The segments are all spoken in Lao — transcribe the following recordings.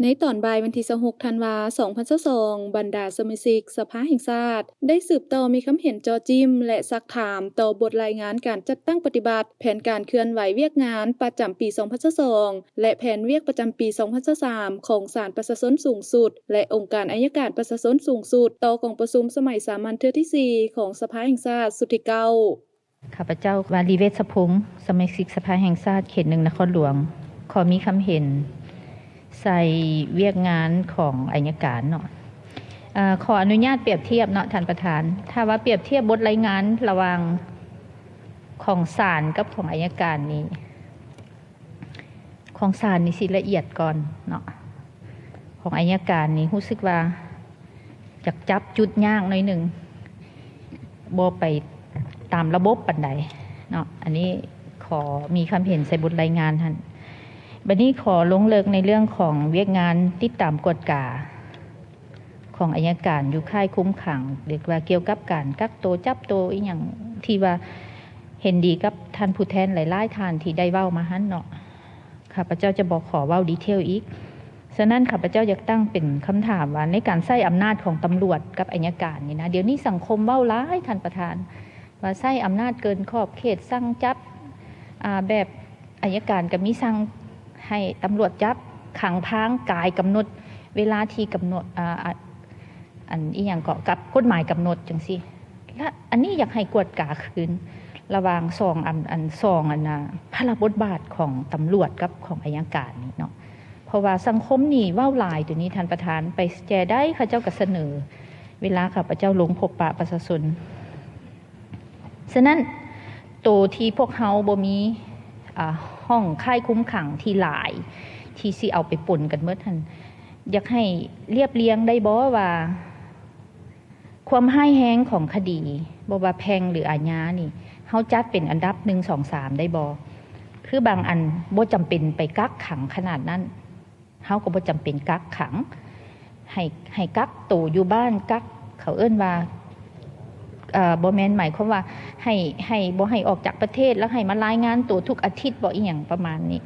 ໃນຕອນບ່າຍວັນທີຊາວຫົກ ທັນວາ ສອງພັນຊາວສອງ, ບັນດາສະມາຊິກສະພາແຫ່ງຊາດ ໄດ້ສືບຕໍ່ມີຄຳເຫັນເຈາະຈິ້ມ ແລະ ຊັກຖາມຕໍ່ບົດລາຍງານການຈັດຕັ້ງປະຕິບັດແຜນການເຄື່ອນໄຫວວຽກງານປະຈຳປີສອງພັນຊາວສອງ ແລະ ແຜນວຽກປະຈຳປີສອງພັນຊາວສາມ ຂອງສານປະຊາຊົນສູງສຸດ ແລະ ອົງການໄອຍະການປະຊາຊົນສູງສຸດ ຕໍ່ກອງປະຊຸມສະໄໝສາມັນເທື່ອທີສີ່ ຂອງສະພາແຫ່ງຊາດຊຸດທີເກົ້າ. ຂ້າພະເຈົ້າ ວາລີ ເວດສະພົງ, ສະມາຊິກສະພາແຫ່ງຊາດເຂດໜຶ່ງ ນະຄອນຫຼວງ, ຂໍມີຄຳເຫັນໃສ່ວຽກງານຂອງໄອຍະການເນາະ. ເອີ ຂໍອະນຸຍາດປຽບທຽບເນາະທ່ານປະທານ, ຖ້າວ່າປຽບທຽບບົດລາຍງານລະຫວ່າງຂອງສານກັບຂອງໄອຍະການນີ້ ຂອງສານນີ້ຊິລະອຽດກ່ອນເນາະ, ຂອງໄອຍະການນີ້ຮູ້ສຶກວ່າຢາກຈັບຈຸດຍາກໜ້ອຍໜຶ່ງ, ບໍ່ໄປຕາມລະບົບປານໃດເນາະ. ອັນນີ້ຂໍມີຄຳເຫັນໃສ່ບົດລາຍງານຫັ້ນ. ບັດນີ້ຂໍລົງເລິກໃນເລື່ອງຂອງວຽກງານຕິດຕາມກວດກາ ຂອງໄອຍະການຢູ່ຄ້າຍຄຸມຂັງ ຫຼືວ່າກ່ຽວກັບການກັກໂຕ, ຈັບໂຕ ອີ່ຫຍັງ ທີ່ວ່າເຫັນດີກັບທ່ານຜູ້ແທນຫຼາຍໆທ່ານທີ່ໄດ້ເວົ້າມາຫັ້ນເນາະ, ຂ້າພະເຈົ້າຈະບໍ່ຂໍເວົ້າດີເທວອີກ. ສະນັ້ນ ຂ້າພະເຈົ້າຢາກຕັ້ງເປັນຄຳຖາມວ່າ ໃນການໃຊ້ອຳນາດຂອງຕຳຫຼວດກັບໄອຍະການນີ້ນະ, ດຽວນີ້ສັງຄົມເວົ້າຫຼາຍ ທ່ານປະທານ, ວ່າໃຊ້ອຳນາດເກີນຂອບເຂດ, ສັ່ງຈັບ, ອາ, ແບບໄອຍະການກໍມີສັ່ງໃຫ້ຕຳຫຼວດຈັບ, ຂັງພາງກາຍ, ກຳນົດເວລາທີ່ກຳນົດ, ອາ, ອາ, ອັນ ອີ່ຫຍັງເກາະ ກັບກົດໝາຍກຳນົດຈັ່ງຊີ້. ລະອັນນີ້ຢາກໃຫ້ກວດກາຄືນລະຫວ່າງສອງອັນ, ອັນ ສອງອັນນະ ພາລະບົດບາດຂອງຕຳຫຼວດກັບຂອງໄອຍະການນີ້ເນາະ, ເພາະວ່າສັງຄົມນີ້ເວົ້າຫຼາຍໂຕນີ້ ທ່ານປະທານ, ໄປແຈໃດເຂົາເຈົ້າກໍສະເໜີ ເວລາຂ້າພະເຈົ້າລົງພົບປະປະຊາຊົນ. ສະນັ້ນ ໂຕທີ່ພວກເຮົາບໍ່ມີ, ອາ, ຫ້ອງຄ້າຍຄຸມຂັງທີ່ຫຼາຍ ທີ່ຊິເອົາໄປປົນກັນໝົດຫັ້ນ, ຢາກໃຫ້ລຽບລຽງໄດ້ບໍ່ວ່າ ຄວາມຮ້າຍແຮງຂອງຄະດີ ບໍ່ວ່າແພ່ງ ຫຼື ອາຍານີ້ ເຮົາຈັດເປັນອັນດັບໜຶ່ງ ສອງ ສາມ ໄດ້ບໍ່? ຄືບາງອັນບໍ່ຈຳເປັນໄປກັກຂັງຂະໜາດນັ້ນ, ເຮົາກໍບໍ່ຈຳເປັນກັກຂັງ, ໃຫ້, ໃຫ້ກັກໂຕຢູ່ບ້ານ, ກັກ, ເຂົາເອີ້ນວ່າ, ເອີ, ບໍ່ແມ່ນໝາຍຄວາມວ່າໃຫ້, ໃຫ້, ບໍ່ໃຫ້ອອກຈາກປະເທດ ແລ້ວໃຫ້ມາລາຍງານໂຕທຸກອາທິດບໍ ອີ່ຫຍັງປະມານນີ້.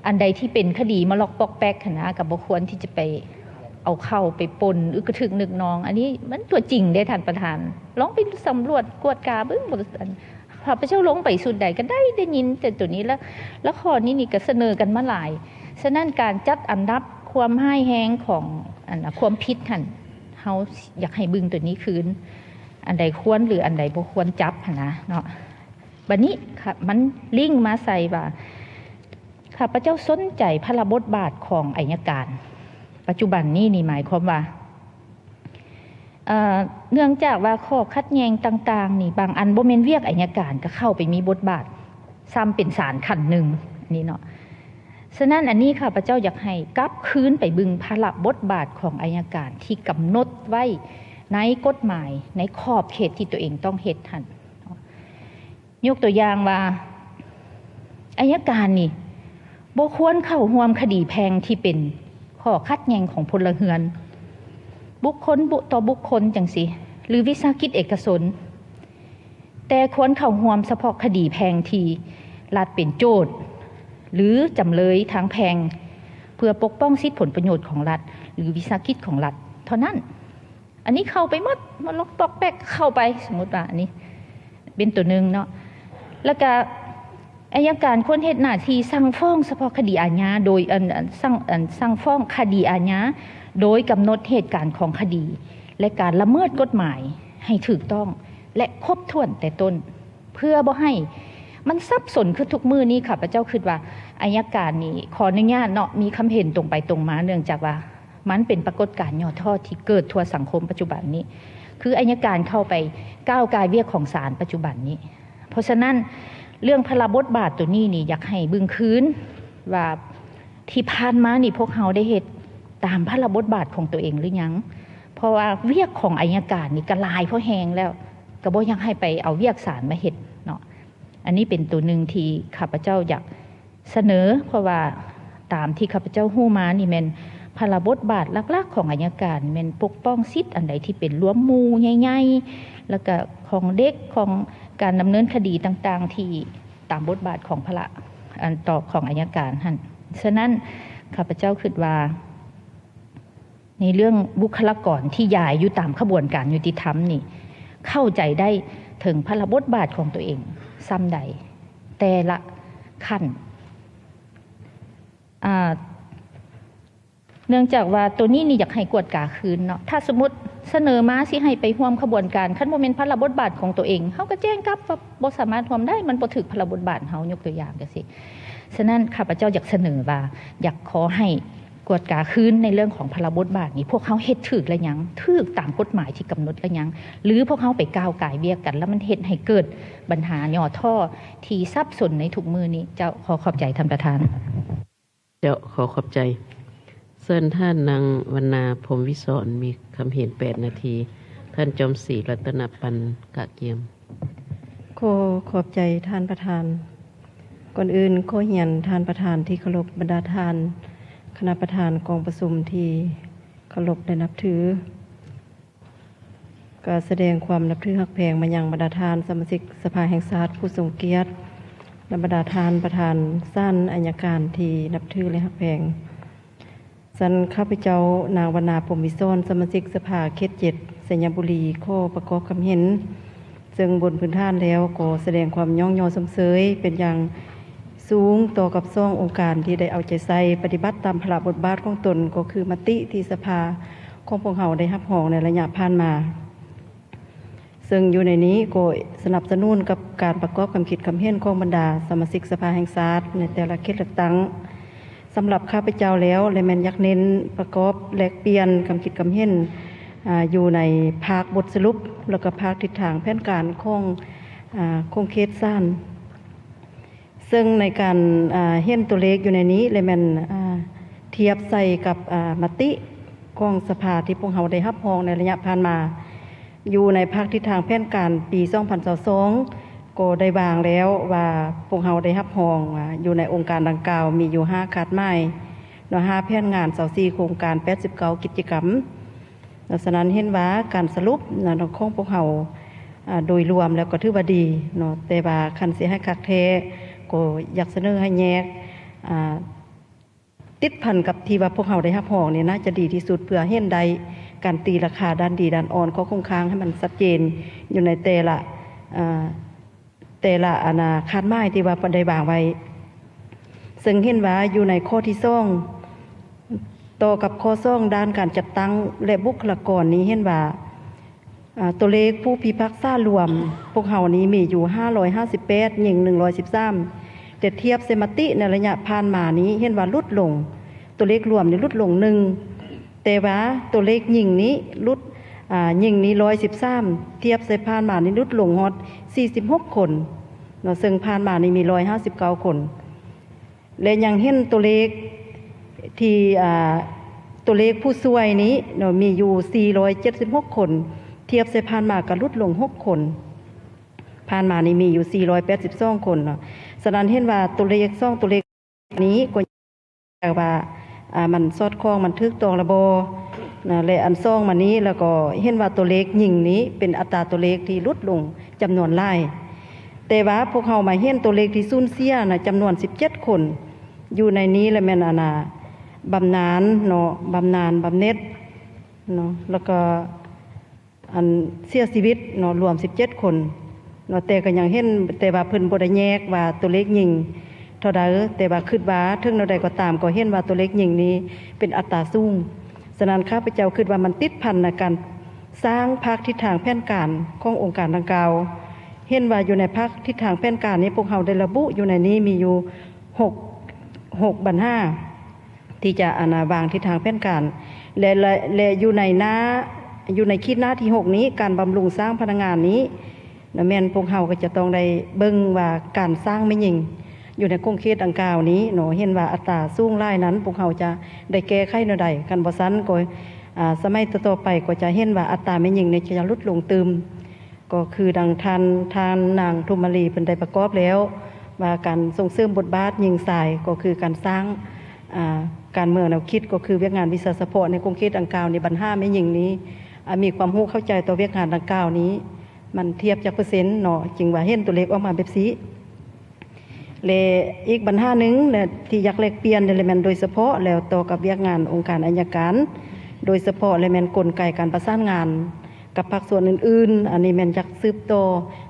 ອັນໃດທີ່ເປັນຄະດີມະລອກປອກແປກຫັ້ນນະ ກໍບໍ່ຄວນທີ່ຈະໄປເອົາເຂົ້າໄປປົນ ອຶກກະທຶກນຶກນອງ. ອັນນີ້ມັນຕົວຈິງເດ້ທ່ານປະທານ, ລອງໄປສຳຫຼວດກວດກາເບິ່ງ. ຂ້າພະເຈົ້າລົງໄປຊຸດໃດກໍໄດ້, ໄດ້ຍິນແຕ່ໂຕນີ້ ແລ້ວ, ແລ້ວຂໍ້ນີ້ນີ້ກໍສະເໜີກັນມາຫຼາຍ. ສະນັ້ນ ການຈັດອັນດັບຄວາມຮ້າຍແຮງຂອງ ອັນ ຄວາມຜິດຫັ້ນ ເຮົາຢາກໃຫ້ເບິ່ງໂຕນີ້ຄືນ, ອັນໃດຄວນ ຫຼື ອັນໃດບໍ່ຄວນຈັບຫັ້ນນະເນາະ. ບັດນີ້ ມັນລິ້ງມາໃສ່ວ່າ ຂ້າພະເຈົ້າສົນໃຈພາລະບົດບາດຂອງໄອຍະການປັດຈຸບັນນີ້ນີ້ ໝາຍຄວາມວ່າ ເອີ ເນື່ອງຈາກວ່າຂໍ້ຂັດແຍ່ງຕ່າງໆນີ້ ບາງອັນບໍ່ແມ່ນວຽກໄອຍະການກໍເຂົ້າໄປມີບົດບາດ, ຊ້ຳເປັນສານຂັ້ນໜຶ່ງນີ້ເນາະ. ສະນັ້ນ ອັນນີ້ຂ້າພະເຈົ້າຢາກໃຫ້ກັບຄືນໄປເບິ່ງພາລະບົດບາດຂອງໄອຍະການທີ່ກຳນົດໄວ້ໃນກົດໝາຍ, ໃນຂອບເຂດທີ່ຕົວເອງຕ້ອງເຮັດຫັ້ນ. ຍົກຕົວຢ່າງວ່າ ໄອຍະການນີ້ບໍ່ຄວນເຂົ້າຮ່ວມຄະດີແພ່ງທີ່ເປັນຂໍ້ຂັດແຍ່ງຂອງພົນລະເຮືອນ, ບຸກຄົນຕໍ່ບຸກຄົນຈັ່ງຊີ້ ຫຼື ວິສາຫະກິດເອກະຊົນ, ແຕ່ຄວນເຂົ້າຮ່ວມສະເພາະຄະດີແພ່ງທີ່ລັດເປັນໂຈດ ຫຼື ຈຳເລີຍທາງແພ່ງ ເພື່ອປົກປ້ອງສິດຜົນປະໂຫຍດຂອງລັດ ຫຼື ວິສາຫະກິດຂອງລັດເທົ່ານັ້ນ. ອັນນີ້ເຂົ້າໄປໝົດ, ມາລັອກຕອກແປກເຂົ້າໄປ, ສົມມຸດວ່າອັນນີ້ເປັນຕົວໜຶ່ງເນາະ. ແລ້ວກະໄອຍະການຄວນເຮັດໜ້າທີ່ສັ່ງຟ້ອງສະເພາະຄະດີອາຍາ ໂດຍ ອັນ ອັນ ສັ່ງ ອັນ ສັ່ງຟ້ອງຄະດີອາຍາ ໂດຍກຳນົດເຫດການຂອງຄະດີ ແລະ ການລະເມີດກົດໝາຍໃຫ້ຖືກຕ້ອງ ແລະ ຄົບຖ້ວນແຕ່ຕົ້ນ. ເພື່ອບໍ່ໃຫ້ມັນສັບສົນຄືທຸກມື້ນີ້, ຂ້າພະເຈົ້າຄິດວ່າໄອຍະການນີ້ ຂໍອະນຸຍາດເນາະ ມີຄຳເຫັນຕົງໄປຕົງມາ, ເນື່ອງຈາກວ່າມັນເປັນປາກົດການຫຍໍ້ທໍ້ທີ່ເກີດທົ່ວສັງຄົມປັດຈຸບັນນີ້, ຄືໄອຍະການເຂົ້າໄປກ້າວກ່າຍວຽກຂອງສານປັດຈຸບັນນີ້. ເພາະສະນັ້ນ ເລື່ອງພາລະບົດບາດໂຕນີ້ນີ້ ຢາກໃຫ້ເບິ່ງຄືນວ່າ ທີ່ຜ່ານມານີ້ພວກເຮົາໄດ້ເຮັດຕາມພາລະບົດບາດຂອງຕົວເອງຫຼືຍັງ? ເພາະວ່າວຽກຂອງໄອຍະການນີ້ກໍຫຼາຍພໍແຮງແລ້ວ, ກໍບໍ່ຢາກໃຫ້ໄປເອົາວຽກສານມາເຮັດເນາະ. ອັນນີ້ເປັນຕົວໜຶ່ງທີ່ຂ້າພະເຈົ້າຢາກສະເໜີ, ເພາະວ່າຕາມທີ່ຂ້າພະເຈົ້າຮູ້ມານີ້ແມ່ນພາລະບົດບາດຫຼັກໆຂອງໄອຍະການແມ່ນປົກປ້ອງສິດອັນໃດທີ່ເປັນລວມໝູ່ໃຫຍ່ໆ ແລ້ວກະຂອງເດັກ, ຂອງການດຳເນີນຄະດີຕ່າງໆທີ່ ຕາມບົດບາດຂອງພາລະ ອັນຕອບຂອງໄອຍະການຫັ້ນ. ສະນັ້ນ ຂ້າພະເຈົ້າຄິດວ່າ ໃນເລື່ອງບຸກຄະລາກອນທີ່ຢາຍຢູ່ຕາມຂະບວນການຍຸຕິທຳນີ້ ເຂົ້າໃຈໄດ້ເຖິງພາລະບົດບາດຂອງຕົວເອງສ່ຳໃດ ແຕ່ລະຂັ້ນ ອາ ເນື່ອງຈາກວ່າໂຕນີ້ນີ້ຢາກໃຫ້ກວດກາຄືນເນາະ ຖ້າສົມມຸດສະເໜີມາຊິໃຫ້ໄປຮ່ວມຂະບວນການ ຄັນບໍ່ແມ່ນພາລະບົດບາດຂອງຕົວເອງ ເຮົາກໍແຈ້ງກັບວ່າບໍ່ສາມາດຮ່ວມໄດ້ ມັນບໍ່ຖືກພາລະບົດບາດເຮົາ ຍົກຕົວຢ່າງຈັ່ງຊີ້. ສະນັ້ນ ຂ້າພະເຈົ້າຢາກສະເໜີວ່າ ຢາກຂໍໃຫ້ກວດກາຄືນໃນເລື່ອງຂອງພາລະບົດບາດນີ້ ພວກເຮົາເຮັດຖືກແລ້ວຍັງ? ຖືກຕາມກົດໝາຍທີ່ກຳນົດແລ້ວຍັງ? ຫຼືພວກເຮົາໄປກ້າວກ່າຍວຽກກັນ ແລ້ວມັນເຮັດໃຫ້ເກີດບັນຫາຫຍໍ້ທໍ້ທີ່ສັບສົນໃນທຸກມື້ນີ້? ເຈົ້າ ຂໍຂອບໃຈທ່ານປະທານ. ເຈົ້າ ຂໍຂອບໃຈ. ເຊີນທ່ານນາງວັນນາ ພົມວິສອນ ມີຄຳເຫັນແປດນາທີ. ທ່ານຈອມສີ ລັດຕະນະປັນກະກຽມ. ຂໍຂອບໃຈທ່ານປະທານ. ກ່ອນອື່ນຂໍຮຽນທ່ານປະທານທີ່ເຄົາລົບ, ບັນດາທ່ານຄະນະປະທານກອງປະຊຸມທີ່ເຄົາລົບ ແລະ ນັບຖື. ກະສະແດງຄວາມນັບຖືຮັກແພງມາຍັງບັນດາທ່ານສະມາຊິກສະພາແຫ່ງຊາດຜູ້ຊົງກຽດ ແລະ ບັນດາທ່ານປະທານສານອັຍການທີ່ນັບຖື ແລະ ຮັກແພງ. ສັນ ຂ້າພະເຈົ້າ ນາງວັນນາ ພົມວິສອນ ສະມາຊິກສະພາເຂດເຈັດ ໄຊຍະບູລີ ຂໍປະກອບຄຳເຫັນ ເຊິ່ງບົນພື້ນຖານແລ້ວກໍສະແດງຄວາມຍ້ອງຍໍຊົມເຊີຍເປັນຢ່າງສູງຕໍ່ກັບສອງອົງການທີ່ໄດ້ເອົາໃຈໃສ່ປະຕິບັດຕາມພາລະບົດບາດຂອງຕົນ ກໍຄືມະຕິທີ່ສະພາ ຂອງພວກເຮົາໄດ້ຮັບຮອງໃນໄລຍະຜ່ານມາ, ເຊິ່ງຢູ່ໃນນີ້ກໍສະໜັບສະໜູນກັບການປະກອບຄຳຄິດຄຳເຫັນຂອງບັນດາສະມາຊິກສະພາແຫ່ງຊາດໃນແຕ່ລະເຂດເລືອກຕັ້ງ. ສຳລັບຂ້າພະເຈົ້າແລ້ວ ແລະ ແມ່ນຢາກເນັ້ນປະກອບແລກປ່ຽນຄຳຄິດຄຳເຫັນ ອາ ຢູ່ໃນພາກບົດສະຫຼຸບ ແລ້ວກໍພາກທິດທາງແຜນການຂອງ ອາ ຂົງເຂດສານ. ເຊິ່ງໃນການ ອາ ເຫັນຕົວເລກຢູ່ໃນນີ້ ແລະ ແມ່ນ ອາ ທຽບໃສ່ກັບ ອາ ມະຕິຂອງສະພາທີ່ພວກເຮົາໄດ້ຮັບຮອງໃນໄລຍະຜ່ານມາ, ຢູ່ໃນພາກທິດທາງແຜນການປີສອງພັນຊາວສອງ ກໍໄດ້ວາງແລ້ວວ່າພວກເຮົາໄດ້ຮັບຮອງ ອາ ຢູ່ໃນອົງການດັ່ງກ່າວມີຢູ່ຫ້າຄາດໝາຍເນາະ, ຫ້າແຜນງານ, ຊາວສີ່ໂຄງການ, ແປດສິບເກົ້າກິດຈະກຳ. ສະນັ້ນເຫັນວ່າການສະຫຼຸບນະ ຂອງພວກເຮົາ ອາ ໂດຍລວມແລ້ວກໍຖືວ່າດີເນາະ, ແຕ່ວ່າຄັນຊິໃຫ້ຄັກແທ້ກໍຢາກສະເໜີໃຫ້ແຍກ ອາ ຕິດພັນກັບທີ່ວ່າພວກເຮົາໄດ້ຮັບຮອງນີ້ ໜ້າຈະດີທີ່ສຸດ ເພື່ອເຫັນໄດ້ການຕີລາຄາດ້ານດີດ້ານອ່ອນ ຂໍ້ຄົງຄ້າງໃຫ້ມັນຊັດເຈນຢູ່ໃນແຕ່ລະ ອາ ແຕ່ລະອັນນາ ຄາດໝາຍທີ່ວ່າເພິ່ນໄດ້ວາງໄວ້, ເຊິ່ງເຫັນວ່າຢູ່ໃນຂໍ້ທີສອງ ຕໍ່ກັບຂໍ້ສອງ ດ້ານການຈັດຕັ້ງ ແລະ ບຸກຄະລາກອນນີ້ ເຫັນວ່າ ອາ ຕົວເລກຜູ້ພິພາກສາລວມ ພວກເຮົານີ້ມີຢູ່ຫ້າຮ້ອຍຫ້າສິບແປດ, ຍິງໜຶ່ງຮ້ອຍສິບສາມ, ແຕ່ທຽບໃສ່ມະຕິໃນໄລຍະຜ່ານມານີ້ ເຫັນວ່າຫຼຸດລົງ, ຕົວເລກລວມນີ້ຫຼຸດລົງໜຶ່ງ ແຕ່ວ່າຕົວເລກຍິງນີ້ຫຼຸດ ອາ ຍິງນີ້ຮ້ອຍສິບສາມ, ທຽບໃສ່ຜ່ານມານີ້ຫຼຸດລົງຮອດສີ່ສິບຫົກຄົນເນາະ, ເຊິ່ງຜ່ານມານີ້ມີຮ້ອຍຫ້າສິບເກົ້າຄົນ ແລະ ຍັງເຫັນຕົວເລກທີ່ ອາ ຕົວເລກຜູ້ຊ່ວຍນີ້ເນາະ ມີຢູ່ສີ່ຮ້ອຍເຈັດສິບຫົກຄົນ, ທຽບໃສ່ຜ່ານມາກໍຫຼຸດລົງຫົກຄົນ, ຜ່ານມານີ້ມີຢູ່ສີ່ຮ້ອຍແປດສິບສອງຄົນເນາະ. ສະນັ້ນເຫັນວ່າຕົວເລກສອງຕົວເລກ ນີ້ກໍ ແຕ່ວ່າ ອາ ມັນສອດຄ່ອງ ມັນຖືກຕ້ອງລະບໍ່ນະ ແລະ ອັນສອງມານີ້ ແລ້ວກໍເຫັນວ່າຕົວເລກຍິງນີ້ເປັນອັດຕາຕົວເລກທີ່ຫຼຸດລົງຈຳນວນຫຼາຍ, ແຕ່ວ່າພວກເຮົາມາເຫັນຕົວເລກທີ່ສູນເສຍນະ ຈຳນວນສິບເຈັດຄົນ, ຢູ່ໃນນີ້ລະແມ່ນ ອັນນາ ບຳນານເນາະ ບຳນານ ບຳເໜັດເນາະ ແລ້ວກໍ ອັນເສຍຊີວິດເນາະ ລວມສິບເຈັດຄົນເນາະ, ແຕ່ກໍຍັງເຫັນ ແຕ່ວ່າເພິ່ນບໍ່ໄດ້ແຍກວ່າຕົວເລກຍິງເທົ່າໃດ, ແຕ່ວ່າຄິດວ່າເຖິງແນວໃດກໍຕາມ ກໍເຫັນວ່າຕົວເລກຍິງນີ້ເປັນອັດຕາສູງ. ສະນັ້ນ ຂ້າພະເຈົ້າຄິດວ່າມັນຕິດພັນໃນການສ້າງພາກທິດທາງແຜນການຂອງອົງການດັ່ງກ່າວ. ເຫັນວ່າຢູ່ໃນພາກທິດທາງແຜນການນີ້ ພວກເຮົາໄດ້ລະບຸຢູ່ໃນນີ້ມີຢູ່ຫົກ ຫົກບັນຫາ ທີ່ຈະ ອັນນາ ວາງທິດທາງແຜນການ ແລະ ແລະ ແລະ ຢູ່ໃນໜ້າ ຢູ່ໃນຂີດໜ້າທີຫົກນີ້ ການບຳລຸງສ້າງພະນັກງານນີ້ນະ ແມ່ນພວກເຮົາກໍຈະຕ້ອງໄດ້ເບິ່ງວ່າການສ້າງແມ່ຍິງຢູ່ໃນຂົງເຂດດັ່ງກ່າວນີ້ເນາະ ເຫັນວ່າອັດຕາສູງຫຼາຍນັ້ນ ພວກເຮົາຈະໄດ້ແກ້ໄຂແນວໃດ? ຄັນບໍ່ຊັ້ນກໍ ອາ ສະໄໝຕໍ່ໆໄປກໍຈະເຫັນວ່າອັດຕາແມ່ຍິງນີ້ຈະຫຼຸດລົງຕື່ມ. ກໍຄືດັ່ງທ່ານ ທ່ານນາງທຸມມາລີເພິ່ນໄດ້ປະກອບແລ້ວ ວ່າການສົ່ງເສີມບົດບາດຍິງຊາຍ ກໍຄືການສ້າງ ອາ ການເມືອງແນວຄິດ ກໍຄືວຽກງານວິຊາສະເພາະໃນຂົງເຂດດັ່ງກ່າວນີ້ ບັນຫາແມ່ຍິງນີ້ ອາ ມີຄວາມຮູ້ເຂົ້າໃຈຕໍ່ວຽກງານດັ່ງກ່າວນີ້ ມັນທຽບຈັກເປີເຊັນເນາະ ຈຶ່ງວ່າເຫັນຕົວເລກອອກມາແບບຊີ້. ແລະ ອີກບັນຫາໜຶ່ງ ແລະ ທີ່ຢາກແລກປ່ຽນນີ້ແຫຼະ ແມ່ນໂດຍສະເພາະແລ້ວຕໍ່ກັບວຽກງານອົງການໄອຍະການ ໂດຍສະເພາະ ແລະ ແມ່ນກົນໄກການປະສານງານກັບພາກສ່ວນອື່ນໆ, ອັນນີ້ແມ່ນຢາກສືບຕໍ່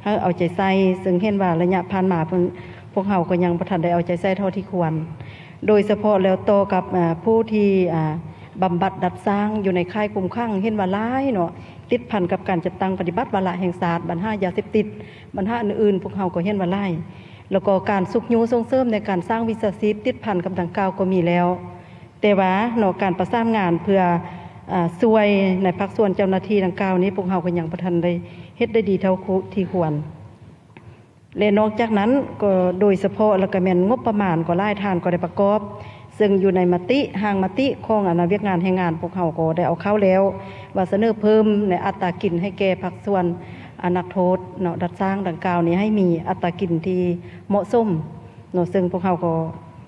ໃຫ້ເອົາໃຈໃສ່, ເຊິ່ງເຫັນວ່າໄລຍະຜ່ານມາເພິ່ນ ພວກເຮົາກໍຍັງບໍ່ທັນໄດ້ເອົາໃຈໃສ່ເທົ່າທີ່ຄວນ. ໂດຍສະເພາະແລ້ວຕໍ່ກັບ ອາ ຜູ້ທີ່ ອາ ບຳບັດດັດສ້າງຢູ່ໃນຄ້າຍຄຸມຂັງ ເຫັນວ່າຫຼາຍເນາະ, ຕິດພັນກັບການຈັດຕັ້ງປະຕິບັດວາລະແຫ່ງຊາດ, ບັນຫາຢາເສບຕິດ, ບັນຫາອື່ນໆ ພວກເຮົາກໍເຫັນວ່າຫຼາຍ. ແລ້ວກໍການຊຸກຍູ້ສົ່ງເສີມໃນການສ້າງວິຊາຊີບຕິດພັນກັບດັ່ງກ່າວກໍມີແລ້ວ. ແຕ່ວ່າເນາະ ການປະສານງານເພື່ອ ອາ ຊ່ວຍໃນພາກສ່ວນເຈົ້າໜ້າທີ່ດັ່ງກ່າວນີ້ ພວກເຮົາກໍຍັງບໍ່ທັນໄດ້ເຮັດໄດ້ດີເທົ່າທີ່ຄວນ. ແລະ ນອກຈາກນັ້ນກໍໂດຍສະເພາະ ແລ້ວກໍແມ່ນງົບປະມານກໍຫຼາຍທ່ານກໍໄດ້ປະກອບ, ເຊິ່ງຢູ່ໃນມະຕິ ຮ່າງມະຕິຂອງອັນນາວຽກງານແຮງງານ ພວກເຮົາກໍໄດ້ເອົາເຂົ້າແລ້ວ ວ່າສະເໜີເພີ່ມໃນອັດຕາກິນໃຫ້ແກ່ພາກສ່ວນ ອາ ນັກໂທດເນາະ ດັດສ້າງດັ່ງກ່າວນີ້ ໃຫ້ມີອັດຕາກິນທີ່ເໝາະສົມ ເນາະ ເຊິ່ງພວກເຮົາກໍ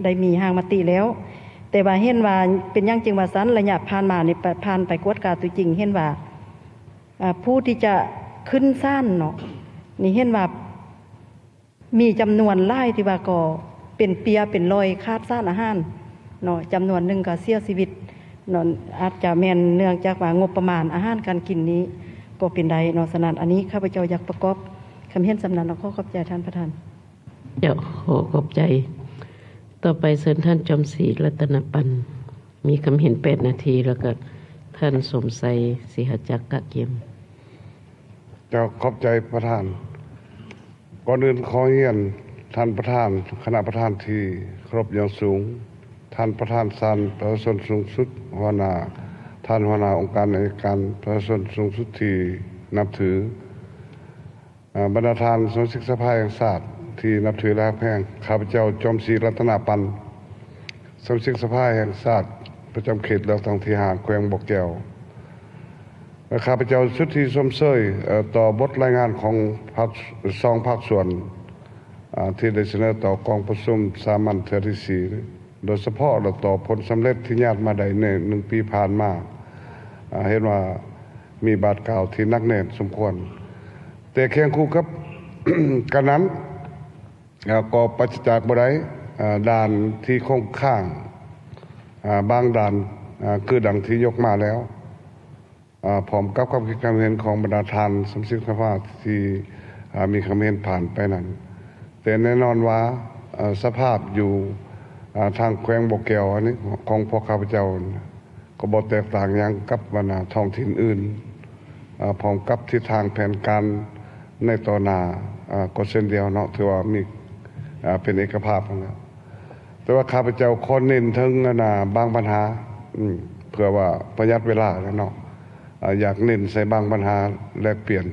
ໄດ້ມີຮ່າງມະຕິແລ້ວ. ແຕ່ວ່າເຫັນວ່າເປັນຫຍັງຈຶ່ງວ່າຊັ້ນ ໄລຍະຜ່ານມານີ້ ປະ ຜ່ານໄປກວດກາຕົວຈິງ ເຫັນວ່າ ອາ ຜູ້ທີ່ຈະຂຶ້ນສານເນາະ ນີ້ເຫັນວ່າມີຈຳນວນຫຼາຍທີ່ວ່າກໍເປັນເປຍເປັນລອຍຂາດສານອາຫານເນາະ ຈຳນວນໜຶ່ງກໍເສຍຊີວິດເນາະ ອາດຈະແມ່ນເນື່ອງຈາກວ່າງົບປະມານອາຫານການກິນນີ້ກໍເປັນໄດ້ເນາະ. ສະນັ້ນ ອັນນີ້ຂ້າພະເຈົ້າຢາກປະກອບຄຳເຫັນສ່ຳນັ້ນ ແລ້ວຂໍຂອບໃຈທ່ານປະທານ. ເຈົ້າ ຂໍຂອບໃຈ. ຕໍ່ໄປເຊີນທ່ານ ຈອມສີ ລັດຕະນະປັນ ມີຄຳເຫັນແປດນາທີ ແລ້ວກະທ່ານ ສົມໄຊ ສີຫະຈັກ ກະກຽມ. ເຈົ້າ ຂອບໃຈປະທານ. ກ່ອນອື່ນຂໍຮຽນທ່ານປະທານ, ຄະນະປະທານທີ່ເຄົາລົບຢ່າງສູງ, ທ່ານປະທານສານປະຊາຊົນສູງສຸດ, ຫົວໜ້າ, ທ່ານຫົວໜ້າອົງການໄອຍະການປະຊາຊົນສູງສຸດທີ່ນັບຖື, ອາ ບັນດາທ່ານສະມາຊິກສະພາແຫ່ງຊາດທີ່ນັບຖື ແລະ ຮັກແພງ, ຂ້າພະເຈົ້າ ຈອມສີ ລັດຕະນະປັນ, ສະມາຊິກສະພາແຫ່ງຊາດປະຈຳເຂດເລືອກຕັ້ງທີຫ້າ ແຂວງບໍ່ແກ້ວ, ແລະ ຂ້າພະເຈົ້າສຸດທີ່ຊົມເຊີຍ ເອີ ຕໍ່ບົດລາຍງານຂອງພາກ ສອງພາກສ່ວນ ອາ ທີ່ໄດ້ສະເໜີຕໍ່ກອງປະຊຸມສາມັນເທື່ອທີສີ່ ໂດຍສະເພາະ ແລະ ຕໍ່ຜົນສຳເລັດທີ່ຍາດມາໄດ້ໃນໜຶ່ງປີຜ່ານມາ, ອາ ເຫັນວ່າມີບາດກ້າວທີ່ໜັກແໜ້ນສົມຄວນ. ແຕ່ຄຽງຄູ່ກັບ ກັນນັ້ນ ອາ ກໍປາສະຈາກບໍ່ໄດ້ ອາ ດ່ານທີ່ຄົງຄ້າງ ອາ ບາງດ່ານ ອາ ຄືດັ່ງທີ່ຍົກມາແລ້ວ ອາ ພ້ອມກັບຄຳຄິດຄຳເຫັນຂອງບັນດາທ່ານສະມາຊິກສະພາທີ່ ອາ ມີຄຳເຫັນຜ່ານໄປນັ້ນ. ແຕ່ແນ່ນອນວ່າ ອາ ສະພາບຢູ່ ອາ ທາງແຂວງບໍ່ແກ້ວອັນນີ້ຂອງພວກຂ້າພະເຈົ້າ ກໍບໍ່ແຕກຕ່າງຫຍັງກັບບັນດາທ້ອງຖິ່ນອື່ນ ອາ ພ້ອມກັບທິດທາງແຜນການໃນຕໍ່ໜ້າ ອາ ກໍເຊັ່ນດຽວເນາະ ຖືວ່າມີ ອາ ເປັນເອກະພາບຫັ້ນແຫຼະ. ແຕ່ວ່າຂ້າພະເຈົ້າຂໍເນັ້ນເຖິງອັນນ່າບາງບັນຫາ ອາ ເພື່ອວ່າປະຢັດເວລາແຫຼະເນາະ ອາ ຢາກເນັ້ນໃສ່ບາງບັນຫາແລກປ່ຽນ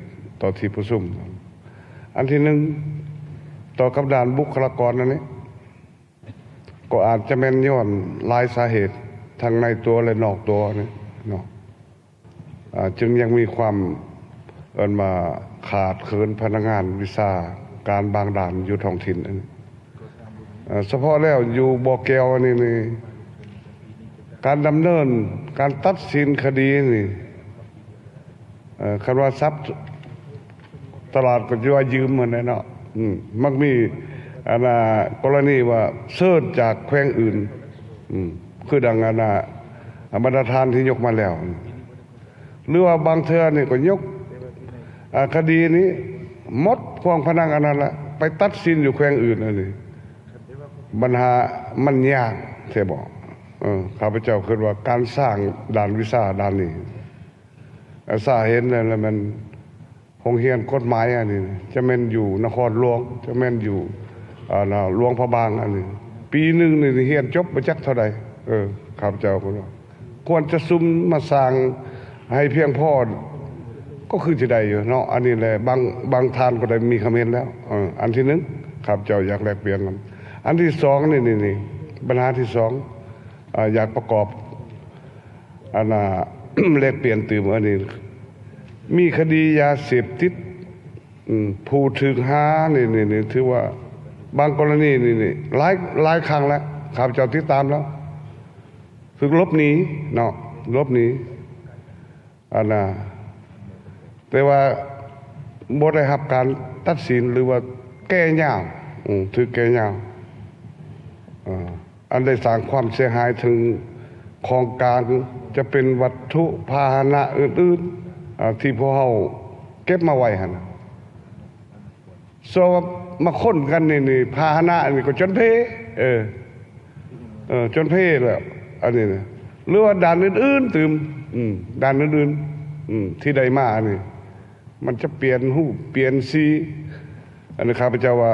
ຕໍ່ທີ່ປະຊຸມ. ອັນທີໜຶ່ງ ຕໍ່ກັບດ້ານບຸກຄະລາກອນອັນນີ້ ກໍອາດຈະແມ່ນຍ້ອນຫຼາຍສາເຫດ ທັງໃນຕົວ ແລະ ນອກຕົວນີ້ເນາະ ອາ ຈຶ່ງຍັງມີຄວາມ ເອີ້ນວ່າຂາດເຂີນພະນັກງານວິຊາການບາງດ່ານຢູ່ທ້ອງຖິ່ນອັນນີ້. ເອີ ສະເພາະແລ້ວຢູ່ບໍ່ແກ້ວອັນນີ້ນີ້ ການດຳເນີນ ການຕັດສິນຄະດີນີ້ ເອີ ຄັນວ່າສັບຕະຫຼາດກໍຊິວ່າຢືມຫັ້ນແຫຼະເນາະ ອືມ ມັກມີອັນນ່າກໍລະນີວ່າເຊີນຈາກແຂວງອື່ນ ອືມ ຄືດັ່ງອັນນ່າບັນດາທ່ານທີ່ຍົກມາແລ້ວ ຫຼືວ່າບາງເທື່ອນີ້ກໍຍົກ ອາ ຄະດີນີ້ໝົດພວງພະນັງອັນນັ້ນລະ ໄປຕັດສິນຢູ່ແຂວງອື່ນອັນນີ້ ບັນຫາມັນຍາກແທ້ບໍ? ເອີ ຂ້າພະເຈົ້າຄິດວ່າການສ້າງດ້ານວິຊາດ້ານນີ້ ອາ ສາເຫັນແລ້ວແມ່ນໂຮງຮຽນກົດໝາຍອັນນີ້ ຈະແມ່ນຢູ່ນະຄອນຫຼວງ ຈະແມ່ນຢູ່ ອາ ຫຼວງພະບາງອັນນີ້ ປີໜຶ່ງນີ້ຮຽນຈົບບໍ່ຈັກເທົ່າໃດ. ເອີ ຂ້າພະເຈົ້າຄິດວ່າ ຄວນຈະສຸມມາສ້າງໃຫ້ພຽງພໍ ກໍຄືຊິໄດ້ຢູ່ເນາະ ອັນນີ້ແຫຼະ ບາງ ບາງທ່ານກໍໄດ້ມີຄຳເຫັນແລ້ວ. ເອີ ອັນທີໜຶ່ງ ຂ້າພະເຈົ້າຢາກແລກປ່ຽນນຳ. ອັນທີສອງນີ້ ນີ້ ນີ້ ບັນຫາທີສອງ ອາ ຢາກປະກອບ ອັນນ່າ ແລກປ່ຽນຕື່ມ ອັນນີ້ ມີຄະດີຢາເສບຕິດ ອືມ ຜູ້ຖືກຫານີ້ ນີ້ ນີ້ ຖືວ່າບາງກໍລະນີນີ້ ນີ້ ຫຼາຍ ຫຼາຍຄັ້ງແລ້ວ ຂ້າພະເຈົ້າຕິດຕາມແລ້ວ ຖືກຫຼົບໜີເນາະ ຫຼົບໜີ ອັນນ່າ ແຕ່ວ່າບໍ່ໄດ້ຮັບການຕັດສິນ ຫຼືວ່າແກ່ຍາວ ອືມ ຖືກແກ່ຍາວ ເອີ ອັນໄດ້ສ້າງຄວາມເສຍຫາຍເຖິງ ຂອງກາງຈະເປັນວັດຖຸພາຫະນະອື່ນໆ ອາ ທີ່ພວກເຮົາເກັບມາໄວ້ຫັ້ນນະ. ສ່ວນວ່າມາຄົ້ນກັນນີ້ ນີ້ ພາຫະນະນີ້ກໍຈົນເພ ເອີ ເອີ ຈົນເພແລ້ວ ອັນນີ້ນະ. ຫຼືວ່າດ້ານອື່ນໆຕື່ມ ອືມ ດ້ານອື່ນໆ ອືມ ທີ່ໄດ້ມານີ້ ມັນຈະປ່ຽນຮູບປ່ຽນສີ. ອັນນີ້ຂ້າພະເຈົ້າວ່າ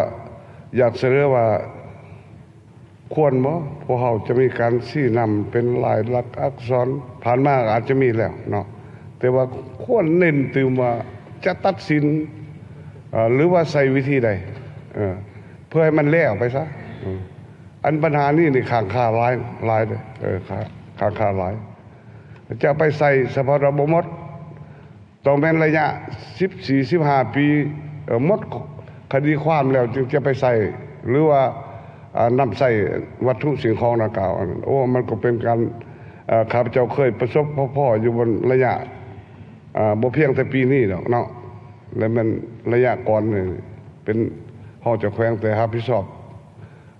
ຢາກສະເໜີວ່າ ຄວນບໍ່ ພວກເຮົາຈະມີການຊີ້ນຳເປັນລາຍລັກອັກສອນ? ຜ່ານມາອາດຈະມີແລ້ວເນາະ ແຕ່ວ່າຄວນເນັ້ນຕື່ມວ່າຈະຕັດສິນ ເອີ ຫຼືວ່າໃຊ້ວິທີໃດ ເອີ ເພື່ອໃຫ້ມັນແລ້ວໄປຊະ. ເອີ ອັນບັນຫານີ້ນີ້ຄ້າງຄາຫຼາຍ ຫຼາຍເດ້ ເອີ ຄ້າງຄາຫຼາຍ. ຈະໄປໃຊ້ສະເພາະວ່າບໍ່ໝົດ ຕ້ອງແມ່ນໄລຍະສິບສີ່ ສິບຫ້າປີ ເອີ ໝົດຄະດີຄວາມແລ້ວຈຶ່ງຈະໄປໃຊ້ ຫຼືວ່າ ອາ ນຳໃຊ້ວັດຖຸສິ່ງຂອງດັ່ງກ່າວ. ໂອ້ ມັນກໍເປັນການ ເອີ ຂ້າພະເຈົ້າເຄີຍປະສົບພໍ້ຢູ່ບົນໄລຍະ ອາ ບໍ່ພຽງແຕ່ປີນີ້ດອກເນາະ ແລະແມ່ນໄລຍະກ່ອນນີ້ ເປັນຮອງເຈົ້າແຂວງ ແຕ່ຮັບຜິດຊອບ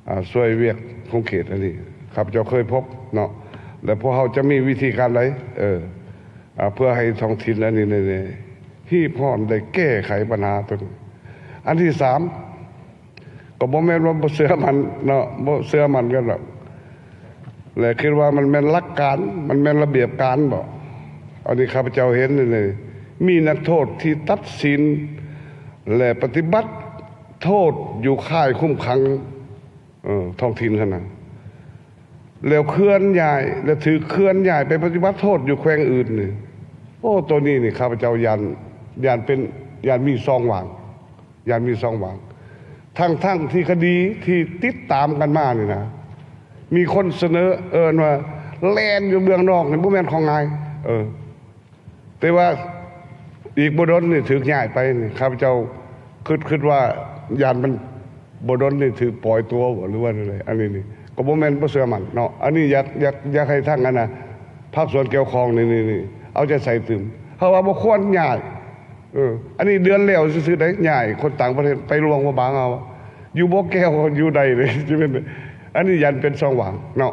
ອາ ຊ່ວຍວຽກຂົງເຂດອັນນີ້ ຂ້າພະເຈົ້າເຄີຍພົບເນາະ. ແລະພວກເຮົາຈະມີວິທີການໃດ ເອີ ອາ ເພື່ອໃຫ້ທ້ອງຖິ່ນອັນນີ້ໄດ້ຮີບຮ້ອນ ໄດ້ແກ້ໄຂບັນຫາຕົວນີ້? ອັນທີສາມ ກໍບໍ່ແມ່ນວ່າບໍ່ເຊື່ອໝັ້ນເນາະ ບໍ່ເຊື່ອໝັ້ນກັນດອກ ແລະຄິດວ່າມັນແມ່ນຫຼັກການ ມັນແມ່ນລະບຽບການບໍ? ອັນນີ້ຂ້າພະເຈົ້າເຫັນນີ້ ມີນັກໂທດທີ່ຕັດສິນ ແລະປະຕິບັດໂທດຢູ່ຄ້າຍຄຸມຂັງ ເອີ ທ້ອງຖິ່ນຫັ້ນນະ ແລ້ວເຄື່ອນຍ້າຍ ແລະຖືກເຄື່ອນຍ້າຍໄປປະຕິບັດໂທດຢູ່ແຂວງອື່ນນີ້. ໂອ້ ໂຕນີ້ນີ້ ຂ້າພະເຈົ້າຢ້ານ ຢ້ານເປັນ ຢ້ານມີຊ່ອງຫວ່າງ ຢ້ານມີຊ່ອງຫວ່າງ ທັງໆທີ່ຄະດີທີ່ຕິດຕາມກັນມານີ້ນະ ມີຄົນສະເໜີ ເອີ້ນວ່າແລ່ນຢູ່ເບື້ອງນອກນີ້ບໍ່ແມ່ນຂອງງ່າຍ ເອີ ແຕ່ວ່າອີກບໍ່ດົນນີ້ຖືກຍ້າຍໄປນີ້ ຂ້າພະເຈົ້າຄິດ ຄິດວ່າຢ້ານມັນບໍ່ດົນນີ້ຖືກປ່ອຍຕົວບໍ ຫຼືວ່າແນວໃດ? ອັນນີ້ນີ້ກໍບໍ່ແມ່ນບໍ່ເຊື່ອໝັ້ນເນາະ. ອັນນີ້ຢາກ ຢາກ ຢາກໃຫ້ທາງອັນນະ ພາກສ່ວນກ່ຽວຂ້ອງນີ້ ນີ້ ນີ້ເອົາໃຈໃສ່ຕື່ມ ເພາະວ່າບໍ່ຄວນຍ້າຍ ເອີ ອັນນີ້ເດືອນແລ້ວຊື່ໆໄດ໋ ຍ້າຍຄົນຕ່າງປະເທດໄປຫຼວງພະບາງເອົາ ຢູ່ບໍ່ແກ້ວຢູ່ໃດເດ້ ຊິເປັນ ອັນນີ້ຢ້ານເປັນຊ່ອງຫວ່າງເນາະ.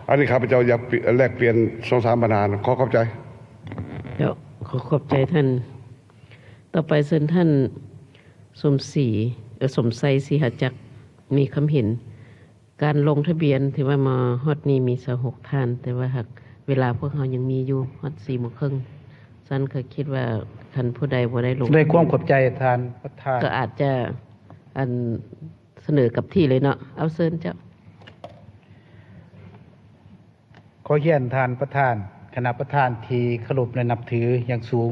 ອັນນີ້ຂ້າພະເຈົ້າຢາກແລກປ່ຽນສອງສາມບັນຫາ ຂໍຂອບໃຈ. ເຈົ້າ ຂໍຂອບໃຈທ່ານ. ຕໍ່ໄປເຊີນທ່ານສົມສີ ເອີ ສົມໄຊ ສີຫະຈັກ ມີຄຳເຫັນ ການລົງທະບຽນທີ່ວ່າມາຮອດນີ້ມີຊາວຫົກທ່ານ ແຕ່ວ່າຫາກເວລາພວກເຮົາຍັງມີຢູ່ຮອດສີ່ໂມງເຄິ່ງ ຊັ້ນຂ້ອຍຄິດວ່າຄັນຜູ້ໃດບໍ່ໄດ້ລົງ ດ້ວຍຄວາມຂອບໃຈທ່ານປະທານ ກໍອາດຈະ ອັນ ສະເໜີກັບທີ່ເລີຍເນາະ. ເອົາ ເຊີນເຈົ້າ. ຂໍຮຽນທ່ານປະທານ, ຄະນະປະທານທີ່ເຄົາລົບ ແລະ ນັບຖືຢ່າງສູງ,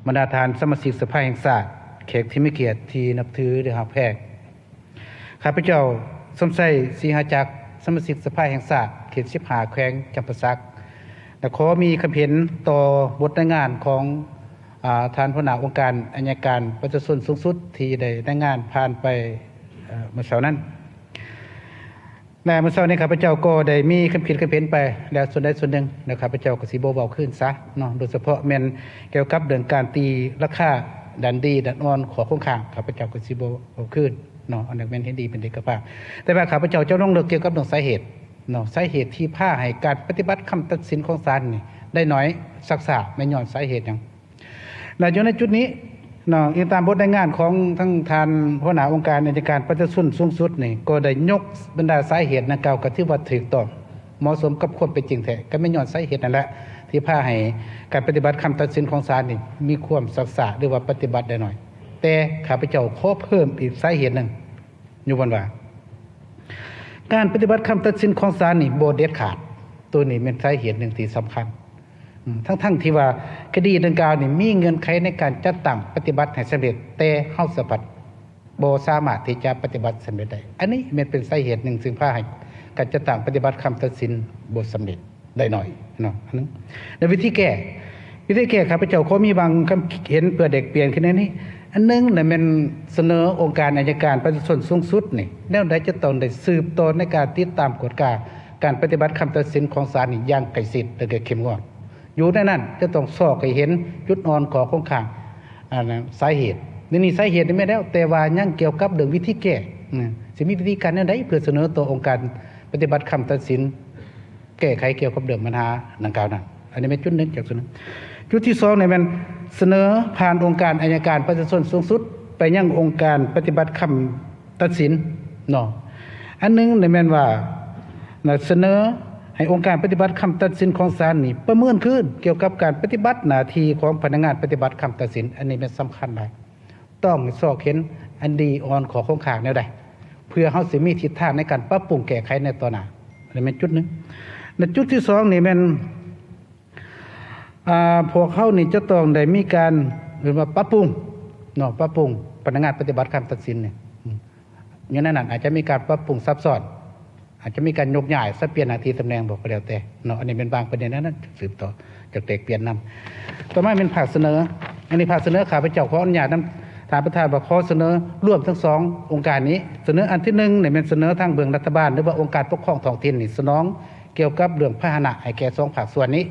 ບັນດາທ່ານສະມາຊິກສະພາແຫ່ງຊາດ, ແຂກທີ່ມີກຽດທີ່ນັບຖື ແລະ ຮັກແພງ. ຂ້າພະເຈົ້າ ສົມໄຊ ສີຫະຈັກ, ສະມາຊິກສະພາແຫ່ງຊາດ ເຂດສິບຫ້າ ແຂວງຈຳປາສັກ ແລະ ຂໍມີຄຳເຫັນຕໍ່ບົດລາຍງານຂອງ ອາ ທ່ານຫົວໜ້າອົງການໄອຍະການປະຊາຊົນສູງສຸດ ທີ່ໄດ້ລາຍງານຜ່ານໄປ ເອີ ມື້ເຊົ້ານັ້ນ. ແລະ ມື້ເຊົ້ານີ້ຂ້າພະເຈົ້າກໍໄດ້ມີຄຳຄິດຄຳເຫັນໄປແລ້ວສ່ວນໃດສ່ວນໜຶ່ງ ແລ້ວຂ້າພະເຈົ້າກໍຊິບໍ່ເວົ້າຄືນຊະເນາະ, ໂດຍສະເພາະແມ່ນກ່ຽວກັບເລື່ອງການຕີລາຄາດ້ານດີດ້ານອ່ອນ ຂໍ້ຄົງຄ້າງ ຂ້າພະເຈົ້າກໍຊິບໍ່ເວົ້າຄືນເນາະ, ອັນນັ້ນແມ່ນເຫັນດີເປັນເອກະພາບ. ແຕ່ວ່າຂ້າພະເຈົ້າຈະລົງເລິກກ່ຽວກັບເລື່ອງສາເຫດເນາະ, ສາເຫດທີ່ພາໃຫ້ການປະຕິບັດຄຳຕັດສິນຂອງສານນີ້ໄດ້ໜ້ອຍ ຊັກຊ້າ ແມ່ນຍ້ອນສາເຫດຫຍັງ? ແລະ ຢູ່ໃນຈຸດນີ້ເນາະ, ອີງຕາມບົດລາຍງານຂອງທັງທ່ານຫົວໜ້າອົງການໄອຍະການປະຊາຊົນສູງສຸດນີ້ ກໍໄດ້ຍົກບັນດາສາເຫດດັ່ງກ່າວ ກໍຖືວ່າຖືກຕ້ອງ ເໝາະສົມກັບຄວາມເປັນຈິງແທ້, ກໍແມ່ນຍ້ອນສາເຫດນັ້ນແຫຼະ ທີ່ພາໃຫ້ການປະຕິບັດຄຳຕັດສິນຂອງສານນີ້ມີຄວາມຊັກຊ້າ ຫຼືວ່າປະຕິບັດໄດ້ໜ້ອຍ. ແຕ່ຂ້າພະເຈົ້າຂໍເພີ່ມອີກສາເຫດໜຶ່ງ ຢູ່ບ່ອນວ່າ ການປະຕິບັດຄຳຕັດສິນຂອງສານນີ້ບໍ່ເດັດຂາດ, ໂຕນີ້ແມ່ນສາເຫດໜຶ່ງທີ່ສຳຄັນ. ອືມ ທັງໆທີ່ວ່າຄະດີດັ່ງກ່າວນີ້ມີເງື່ອນໄຂໃນການຈັດຕັ້ງປະຕິບັດໃຫ້ສຳເລັດ, ແຕ່ເຮົາສະພັດບໍ່ສາມາດທີ່ຈະປະຕິບັດສຳເລັດໄດ້. ອັນນີ້ແມ່ນເປັນສາເຫດໜຶ່ງ ຊຶ່ງພາໃຫ້ການຈັດຕັ້ງປະຕິບັດຄຳຕັດສິນບໍ່ສຳເລັດໄດ້ໜ້ອຍເນາະ. ອັນໜຶ່ງ ໃນວິທີແກ້, ວິທີແກ້ ຂ້າພະເຈົ້າຂໍມີບາງຄຳເຫັນເພື່ອແລກປ່ຽນຂຶ້ນໃນນີ້. ອັນໜຶ່ງນະ ແມ່ນສະເໜີອົງການໄອຍະການປະຊາຊົນສູງສຸດນີ້ ແນວໃດຈະຕ້ອງໄດ້ສືບຕໍ່ໃນການຕິດຕາມກວດກາການປະຕິບັດຄຳຕັດສິນຂອງສານນີ້ຢ່າງໃກ້ຊິດ ແລະ ກໍເຂັ້ມງວດ. ຢູ່ໃນນັ້ນຈະຕ້ອງຊອກໃຫ້ເຫັນຈຸດອ່ອນ ຂໍ້ຄົງຄ້າງ ອັນ ສາເຫດ. ໃນນີ້ສາເຫດນີ້ແມ່ນແລ້ວ, ແຕ່ວ່າຍັງກ່ຽວກັບເລື່ອງວິທີແກ້, ອືມ ຊິມີວິທີການແນວໃດເພື່ອສະເໜີຕໍ່ອົງການປະຕິບັດຄຳຕັດສິນ ແກ້ໄຂກ່ຽວກັບເລື່ອງບັນຫາດັ່ງກ່າວນັ້ນ. ອັນນີ້ແມ່ນຈຸດໜຶ່ງຈາກສ່ວນໜຶ່ງ. ຈຸດທີສອງນີ້ແມ່ນສະເໜີຜ່ານອົງການໄອຍະການປະຊາຊົນສູງສຸດໄປຍັງອົງການປະຕິບັດຄຳຕັດສິນເນາະ. ອັນໜຶ່ງນີ້ແມ່ນວ່າ ສະເໜີໃຫ້ອົງການປະຕິບັດຄຳຕັດສິນຂອງສານນີ້ປະເມີນຄືນກ່ຽວກັບການປະຕິບັດໜ້າທີ່ຂອງພະນັກງານປະຕິບັດຄຳຕັດສິນ. ອັນນີ້ແມ່ນສຳຄັນຫຼາຍ. ຕ້ອງຊອກເຫັນອັນດີອ່ອນ ຂໍ້ຄົງຄ້າງແນວໃດ ເພື່ອເຮົາຊິມີທິດທາງໃນການປັບປຸງແກ້ໄຂໃນຕໍ່ໜ້າ. ອັນນີ້ແມ່ນຈຸດໜຶ່ງ. ແລະ ຈຸດທີສອງນີ້ແມ່ນ ອ່າ ພວກເຮົານີ້ຈະຕ້ອງໄດ້ມີການ ເອີ້ນວ່າປັບປຸງເນາະ, ປັບປຸງພະນັກງານປະຕິບັດຄຳຕັດສິນນີ້. ອືມ ຢູ່ໃນນັ້ນອາດຈະມີການປັບປຸງຊັບຊ້ອນ, ອາດຈະມີການຍົກຍ້າຍ ສັບປ່ຽນໜ້າທີ່ຕຳແໜ່ງບໍ ກໍແລ້ວແຕ່ເນາະ. ອັນນີ້ແມ່ນບາງປະເດັນນັ້ນ ສືບຕໍ່ຈາກແລກປ່ຽນນຳ. ຕໍ່ມາແມ່ນພາກສະເໜີ. ອັນນີ້ພາກສະເໜີ ຂ້າພະເຈົ້າຂໍອະນຸຍາດນຳທ່ານປະທານວ່າ ຂໍສະເໜີລວມທັງສອງອົງການນີ້. ສະເໜີອັນທີໜຶ່ງນີ້ແມ່ນສະເໜີທາງເບື້ອງລັດຖະບານ ຫຼືວ່າອົງການປົກຄອງທ້ອງຖິ່ນນີ້ ສະໜອງກ່ຽວກັບເລື່ອງພາຫະນະໃຫ້ແກ່ສອງພາກສ່ວນນີ້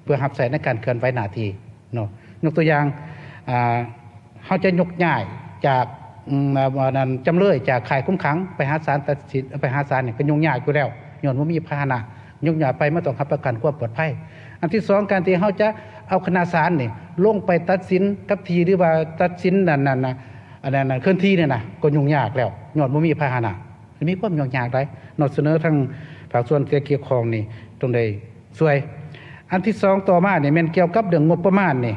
ເພື່ອຮັບໃຊ້ໃນການເຄື່ອນໄຫວໜ້າທີ່ເນາະ. ຍົກຕົວຢ່າງ ອ່າ ເຮົາຈະຍົກຍ້າຍຈາກ ອືມ ອັນນັ້ນ ຈຳເລີຍຈາກຄ້າຍຄຸມຂັງໄປຫາສານຕັດສິນ ໄປຫາສານນີ້ກໍຫຍຸ້ງຍາກຢູ່ແລ້ວ ຍ້ອນບໍ່ມີພາຫະນະ. ຍົກຍ້າຍໄປ ມັນຕ້ອງຮັບປະກັນຄວາມປອດໄພ. ອັນທີສອງ ການທີ່ເຮົາຈະເອົາຄະນະສານນີ້ລົງໄປຕັດສິນກັບທີ່ ຫຼືວ່າຕັດສິນນັ້ນ ນັ້ນນະ ອັນນັ້ນນະ ເຄື່ອນທີ່ນີ້ນະ ກໍຫຍຸ້ງຍາກແລ້ວ ຍ້ອນບໍ່ມີພາຫະນະ. ມີຄວາມຫຍຸ້ງຍາກຫຼາຍເນາະ. ສະເໜີທາງພາກສ່ວນທີ່ກ່ຽວຂ້ອງນີ້ຕ້ອງໄດ້ຊ່ວຍ. ອັນທີສອງ ຕໍ່ມານີ້ແມ່ນກ່ຽວກັບເລື່ອງງົບປະມານນີ້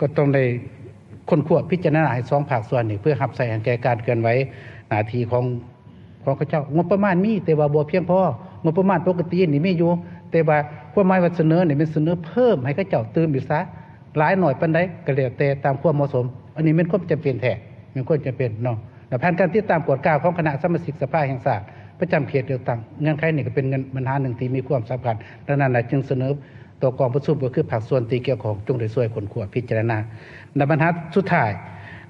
ກໍຕ້ອງໄດ້ຄົ້ນຄວ້າພິຈາລະນາໃຫ້ສອງພາກສ່ວນນີ້ ເພື່ອຮັບໃຊ້ໃຫ້ແກ່ການເຄື່ອນໄຫວໜ້າທີ່ຂອງ ຂອງເຂົາເຈົ້າ. ງົບປະມານມີ ແຕ່ວ່າບໍ່ພຽງພໍ. ງົບປະມານປົກກະຕິນີ້ມີຢູ່ ແຕ່ວ່າຄວາມໝາຍວ່າສະເໜີນີ້ແມ່ນສະເໜີເພີ່ມໃຫ້ເຂົາເຈົ້າຕື່ມອີກຊະ ຫຼາຍໜ້ອຍປານໃດກໍແລ້ວແຕ່ຕາມຄວາມເໝາະສົມ. ອັນນີ້ແມ່ນຄວາມຈຳເປັນແທ້ ແມ່ນຄວາມຈຳເປັນເນາະ. ແລະ ຜ່ານການຕິດຕາມກວດກາຂອງຄະນະສະມາຊິກສະພາແຫ່ງຊາດປະຈຳເຂດເລືອກຕັ້ງ ເງື່ອນໄຂນີ້ກໍເປັນເງື່ອນບັນຫາໜຶ່ງທີ່ມີຄວາມສຳຄັນ. ດັ່ງນັ້ນລະຈຶ່ງສະເໜີ ຕໍ່ກອງປະຊຸມ ກໍຄືພາກສ່ວນທີ່ກ່ຽວຂ້ອງ ຈົ່ງໄດ້ຊ່ວຍຄົ້ນຄວ້າພິຈາລະນາ. ແລະ ບັນຫາສຸດທ້າຍ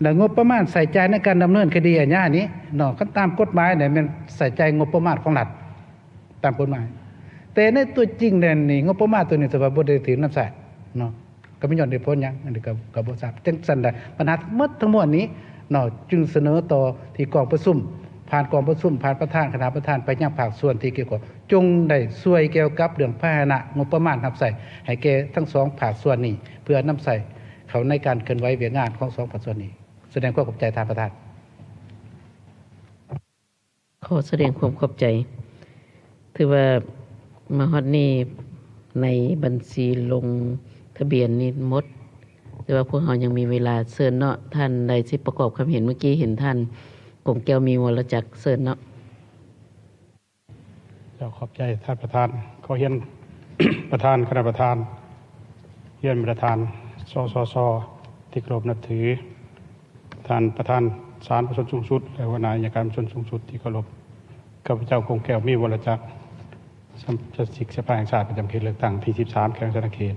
ແລະ ງົບປະມານໃຊ້ຈ່າຍໃນການດຳເນີນຄະດີອາຍານີ້ເນາະ ຄັນຕາມກົດໝາຍແລ້ວແມ່ນໃຊ້ຈ່າຍງົບປະມານຂອງລັດຕາມກົດໝາຍ, ແຕ່ໃນຕົວຈິງແລ້ວນີ້ ງົບປະມານຕົວນີ້ຖືວ່າບໍ່ໄດ້ຖືກນຳໃຊ້ເນາະ ກໍບໍ່ຍ້ອນເຫດຜົນຫຍັງ ອັນນີ້ກໍ ກໍບໍ່ຊາບ. ຈັ່ງຊັ້ນລະ ບັນຫາທັງໝົດທັງມວນນີ້ເນາະ ຈຶ່ງສະເໜີຕໍ່ທີ່ກອງປະຊຸມ ຜ່ານກອງປະຊຸມ ຜ່ານປະທານ ຄະນະປະທານ ໄປຍັງພາກສ່ວນທີ່ກ່ຽວຂ້ອງ ຈົ່ງໄດ້ຊ່ວຍກ່ຽວກັບເລື່ອງພາຫະນະງົບປະມານຮັບໃຊ້ໃຫ້ແກ່ທັງສອງພາກສ່ວນນີ້ ເພື່ອນຳໃຊ້ເຂົ້າໃນການເຄື່ອນໄຫວວຽກງານຂອງສອງພາກສ່ວນນີ້. ສະແດງຄວາມຂອບໃຈທ່ານປະທານ. ຂໍສະແດງຄວາມຂອບໃຈ. ຖືວ່າມາຮອດນີ້ໃນບັນຊີລົງທະບຽນນີ້ໝົດ, ແຕ່ວ່າພວກເຮົາຍັງມີເວລາ. ເຊີນເນາະ, ທ່ານໃດຊິປະກອບຄຳເຫັນ? ເມື່ອກີ້ເຫັນທ່ານ ກົມແກ້ວ ມີວໍລະຈັກ, ເຊີນເນາະ. ເຈົ້າ ຂອບໃຈທ່ານປະທານ. ຂໍຮຽນປະທານ, ຄະນະປະທານ, ຮຽນປະທານ ສສຊ ທີ່ເຄົາລົບນັບຖື, ທ່ານປະທານສານປະຊາຊົນສູງສຸດ ແລະ ຫົວໜ້າອັຍການປະຊາຊົນສູງສຸດທີ່ເຄົາລົບ, ຂ້າພະເຈົ້າ ກົມແກ້ວ ມີວໍລະຈັກ, ສະມາຊິກສະພາແຫ່ງຊາດປະຈຳເຂດເລືອກຕັ້ງທີສິບສາມ ແຂວງສະຫວັນນະເຂດ.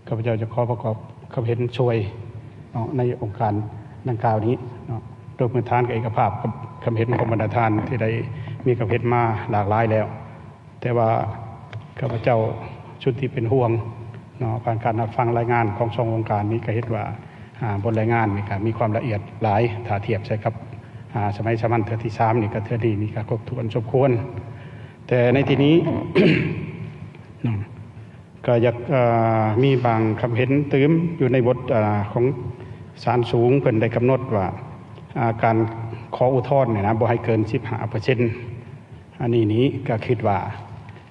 ຂ້າພະເຈົ້າຈະຂໍປະກອບຄຳເຫັນຊ່ວຍເນາະ ໃນອົງການດັ່ງກ່າວນີ້ເນາະ, ໂດຍພື້ນຖານກໍເອກະພາບກັບຄຳເຫັນຂອງບັນດາທ່ານທີ່ໄດ້ມີຄຳເຫັນມາຫຼາກຫຼາຍແລ້ວ. ແຕ່ວ່າຂ້າພະເຈົ້າ ຊຸດທີ່ເປັນຫ່ວງເນາະ ຜ່ານການຮັບຟັງລາຍງານຂອງສອງອົງການນີ້ ກໍເຫັນວ່າ ອ່າ ບົດລາຍງານນີ້ກໍມີຄວາມລະອຽດຫຼາຍ ຖ້າທຽບໃສ່ກັບ ອ່າ ສະໄໝສາມັນເທື່ອທີສາມນີ້ ກໍເທື່ອນີ້ນີ້ກໍຄົບຖ້ວນສົມຄວນ. ແຕ່ໃນທີ່ນີ້ເນາະ ກໍຢາກ ເອີ ມີບາງຄຳເຫັນຕື່ມຢູ່ໃນບົດ ເອີ ຂອງສານສູງ ເພິ່ນໄດ້ກຳນົດວ່າ ອ່າ ການຂໍອຸທອນນີ້ນະ ບໍ່ໃຫ້ເກີນສິບຫ້າເປີເຊັນ. ອັນນີ້ນີ້ກໍຄິດວ່າ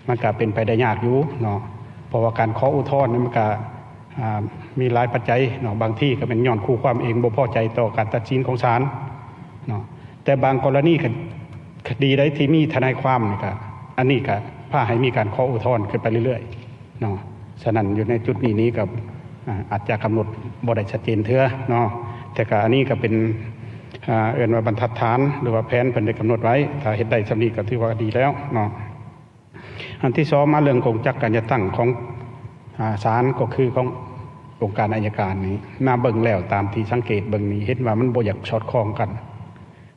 ມັນກໍເປັນໄປໄດ້ຍາກຢູ່ເນາະ, ເພາະວ່າການຂໍອຸທອນນີ້ມັນກໍ ອ່າ ມີຫຼາຍປັດໄຈເນາະ, ບາງທີກໍແມ່ນຍ້ອນຄູ່ຄວາມເອງບໍ່ພໍໃຈຕໍ່ການຕັດສິນຂອງສານເນາະ, ແຕ່ບາງກໍລະນີ ຄະ ຄະດີໃດທີ່ມີທະນາຍຄວາມນີ້ກໍ ອັນນີ້ກໍພາໃຫ້ມີການຂໍອຸທອນຂຶ້ນໄປເລື້ອຍໆເນາະ. ສະນັ້ນຢູ່ໃນຈຸດນີ້ນີ້ກໍ ອ່າ ອາດຈະກຳນົດບໍ່ໄດ້ຊັດເຈນເທື່ອເນາະ, ແຕ່ກໍອັນນີ້ກໍເປັນ ອ່າ ເອີ້ນວ່າບັນທັດຖານ ຫຼືວ່າແຜນເພິ່ນໄດ້ກຳນົດໄວ້, ຖ້າເຮັດໄດ້ສ່ຳນີ້ກໍຖືວ່າດີແລ້ວເນາະ. ອັນທີສອງ ມາເລື່ອງກົງຈັກການຈັດຕັ້ງຂອງ ອາ ສານ ກໍຄືຂອງອົງການໄອຍະການນີ້ ມາເບິ່ງແລ້ວ ຕາມທີ່ສັງເກດເບິ່ງນີ້ ເຫັນວ່າມັນບໍ່ຢາກສອດຄ່ອງກັນ.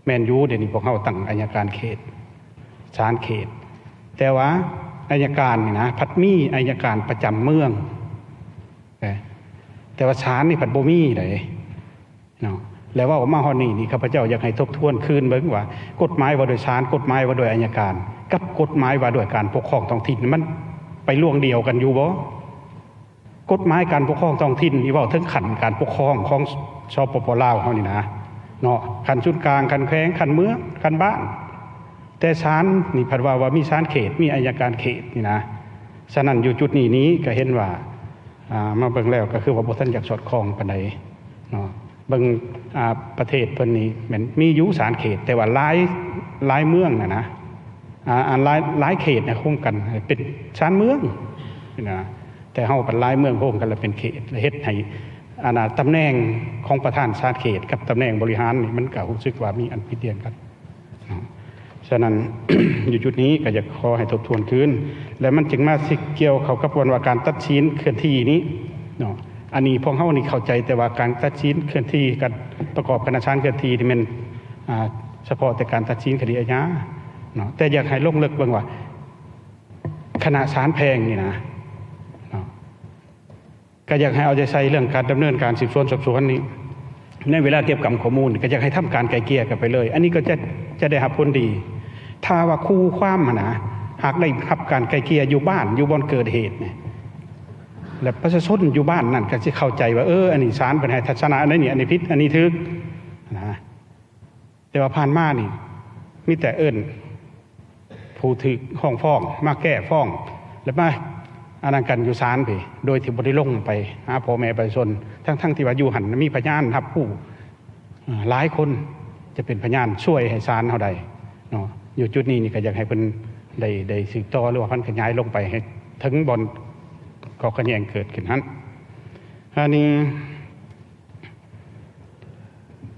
ແມ່ນຢູ່ ດຽວນີ້ພວກເຮົາຕັ້ງໄອຍະການເຂດ, ສານເຂດ, ແຕ່ວ່າໄອຍະການນີ້ນະ ພັດມີໄອຍະການປະຈຳເມືອງ, ແຕ່ວ່າສານນີ້ພັດບໍ່ມີໃດ. ເນາະ ແລະ ເວົ້າມາຮອດນີ້ນີ້ ຂ້າພະເຈົ້າຢາກໃຫ້ທົບທວນຄືນເບິ່ງວ່າ ກົດໝາຍວ່າດ້ວຍສານ, ກົດໝາຍວ່າດ້ວຍອັຍການ ກັບກົດໝາຍວ່າດ້ວຍການປົກຄອງທ້ອງຖິ່ນ ມັນໄປລວງດຽວກັນຢູ່ບໍ່? ກົດໝາຍການປົກຄອງທ້ອງຖິ່ນນີ້ເວົ້າເຖິງຂັ້ນການປົກຄອງຂອງ ສປປ ລາວເຮົານີ້ນະເນາະ, ຂັ້ນສູນກາງ, ຂັ້ນແຂວງ, ຂັ້ນເມືອງ, ຂັ້ນບ້ານ. ແຕ່ສານນີ້ພັດວ່າ ວ່າມີສານເຂດ, ມີອັຍການເຂດນີ້ນະ. ສະນັ້ນຢູ່ຈຸດນີ້ນີ້ກໍເຫັນວ່າ ອ່າ ມາເບິ່ງແລ້ວກໍຄືວ່າບໍ່ທັນຢາກສອດຄ່ອງປານໃດເນາະ. ເບິ່ງ ອ່າ ປະເທດເພິ່ນນີ້ແມ່ນມີຢູ່ສານເຂດ ແຕ່ວ່າຫຼາຍ ຫຼາຍເມືອງນະນະ ອ່າ ອັນຫຼາຍ ຫຼາຍເຂດນະໂຮມກັນເປັນສານເມືອງນະ, ແຕ່ເຮົາບັດຫຼາຍເມືອງໂຮມກັນແລ້ວເປັນເຂດ ແລະ ເຮັດໃຫ້ ອັນນ່າ ຕຳແໜ່ງຂອງປະທານສານເຂດກັບຕຳແໜ່ງບໍລິຫານນີ້ ມັນກໍຮູ້ສຶກວ່າມີອັນຜິດພຽງກັນ. ສະນັ້ນ ຢູ່ຈຸດນີ້ກໍຢາກຂໍໃຫ້ທົບທວນຄືນ ແລະ ມັນຈຶ່ງມາສິກ່ຽວເຂົ້າກັບບ່ອນວ່າການຕັດສິນເຄື່ອນທີ່ນີ້ເນາະ. ອັນນີ້ພວກເຮົານີ້ເຂົ້າໃຈແຕ່ວ່າການຕັດສິນເຄື່ອນທີ່ ການປະກອບຄະນະສານເຄື່ອນທີ່ນີ້ແມ່ນ ອ່າ ສະເພາະແຕ່ການຕັດສິນຄະດີອາຍາເນາະ, ແຕ່ຢາກໃຫ້ລົງເລິກເບິ່ງວ່າຄະນະສານແພ່ງນີ້ນະເນາະ ກໍຢາກໃຫ້ເອົາໃຈໃສ່ເລື່ອງການດຳເນີນການສືບສວນສອບສວນນີ້ ໃນເວລາເກັບກຳຂໍ້ມູນກໍຢາກໃຫ້ທຳການໄກ່ເກ່ຍກັນໄປເລີຍ, ອັນນີ້ກໍຈະ ຈະໄດ້ຮັບຜົນດີ. ຖ້າວ່າຄູ່ຄວາມຫັ້ນນະ ຫາກໄດ້ຮັບການໄກ່ເກ່ຍຢູ່ບ້ານ ຢູ່ບ່ອນເກີດເຫດນີ້ ແລະ ປະຊາຊົນຢູ່ບ້ານນັ້ນກໍຊິເຂົ້າໃຈວ່າ ເອີ ອັນນີ້ສານເພິ່ນໃຫ້ທັດສະນະອັນນີ້ ອັນນີ້ຜິດ ອັນນີ້ຖືກນະ. ແຕ່ວ່າຜ່ານມານີ້ ມີແຕ່ເອີ້ນຜູ້ຖືກຮ້ອງຟ້ອງມາແກ້ຟ້ອງ ແລະ ມາອັນນັ້ນກັນຢູ່ສານພີ້ ໂດຍທີ່ບໍ່ໄດ້ລົງໄປຫາພໍ່ແມ່ປະຊາຊົນ ທັງໆທີ່ວ່າຢູ່ຫັ້ນມີພະຍານຮັບຮູ້ ເອີ ຫຼາຍຄົນຈະເປັນພະຍານຊ່ວຍໃຫ້ສານເຮົາໄດ້ເນາະ. ຢູ່ຈຸດນີ້ນີ້ກໍຢາກໃຫ້ເພິ່ນໄດ້ ໄດ້ສືບຕໍ່ ຫຼືວ່າພັນຂະຫຍາຍລົງໄປໃຫ້ເຖິງບ່ອນຂໍ້ຂັດແຍ່ງເກີດຂຶ້ນຫັ້ນ. ອັນນີ້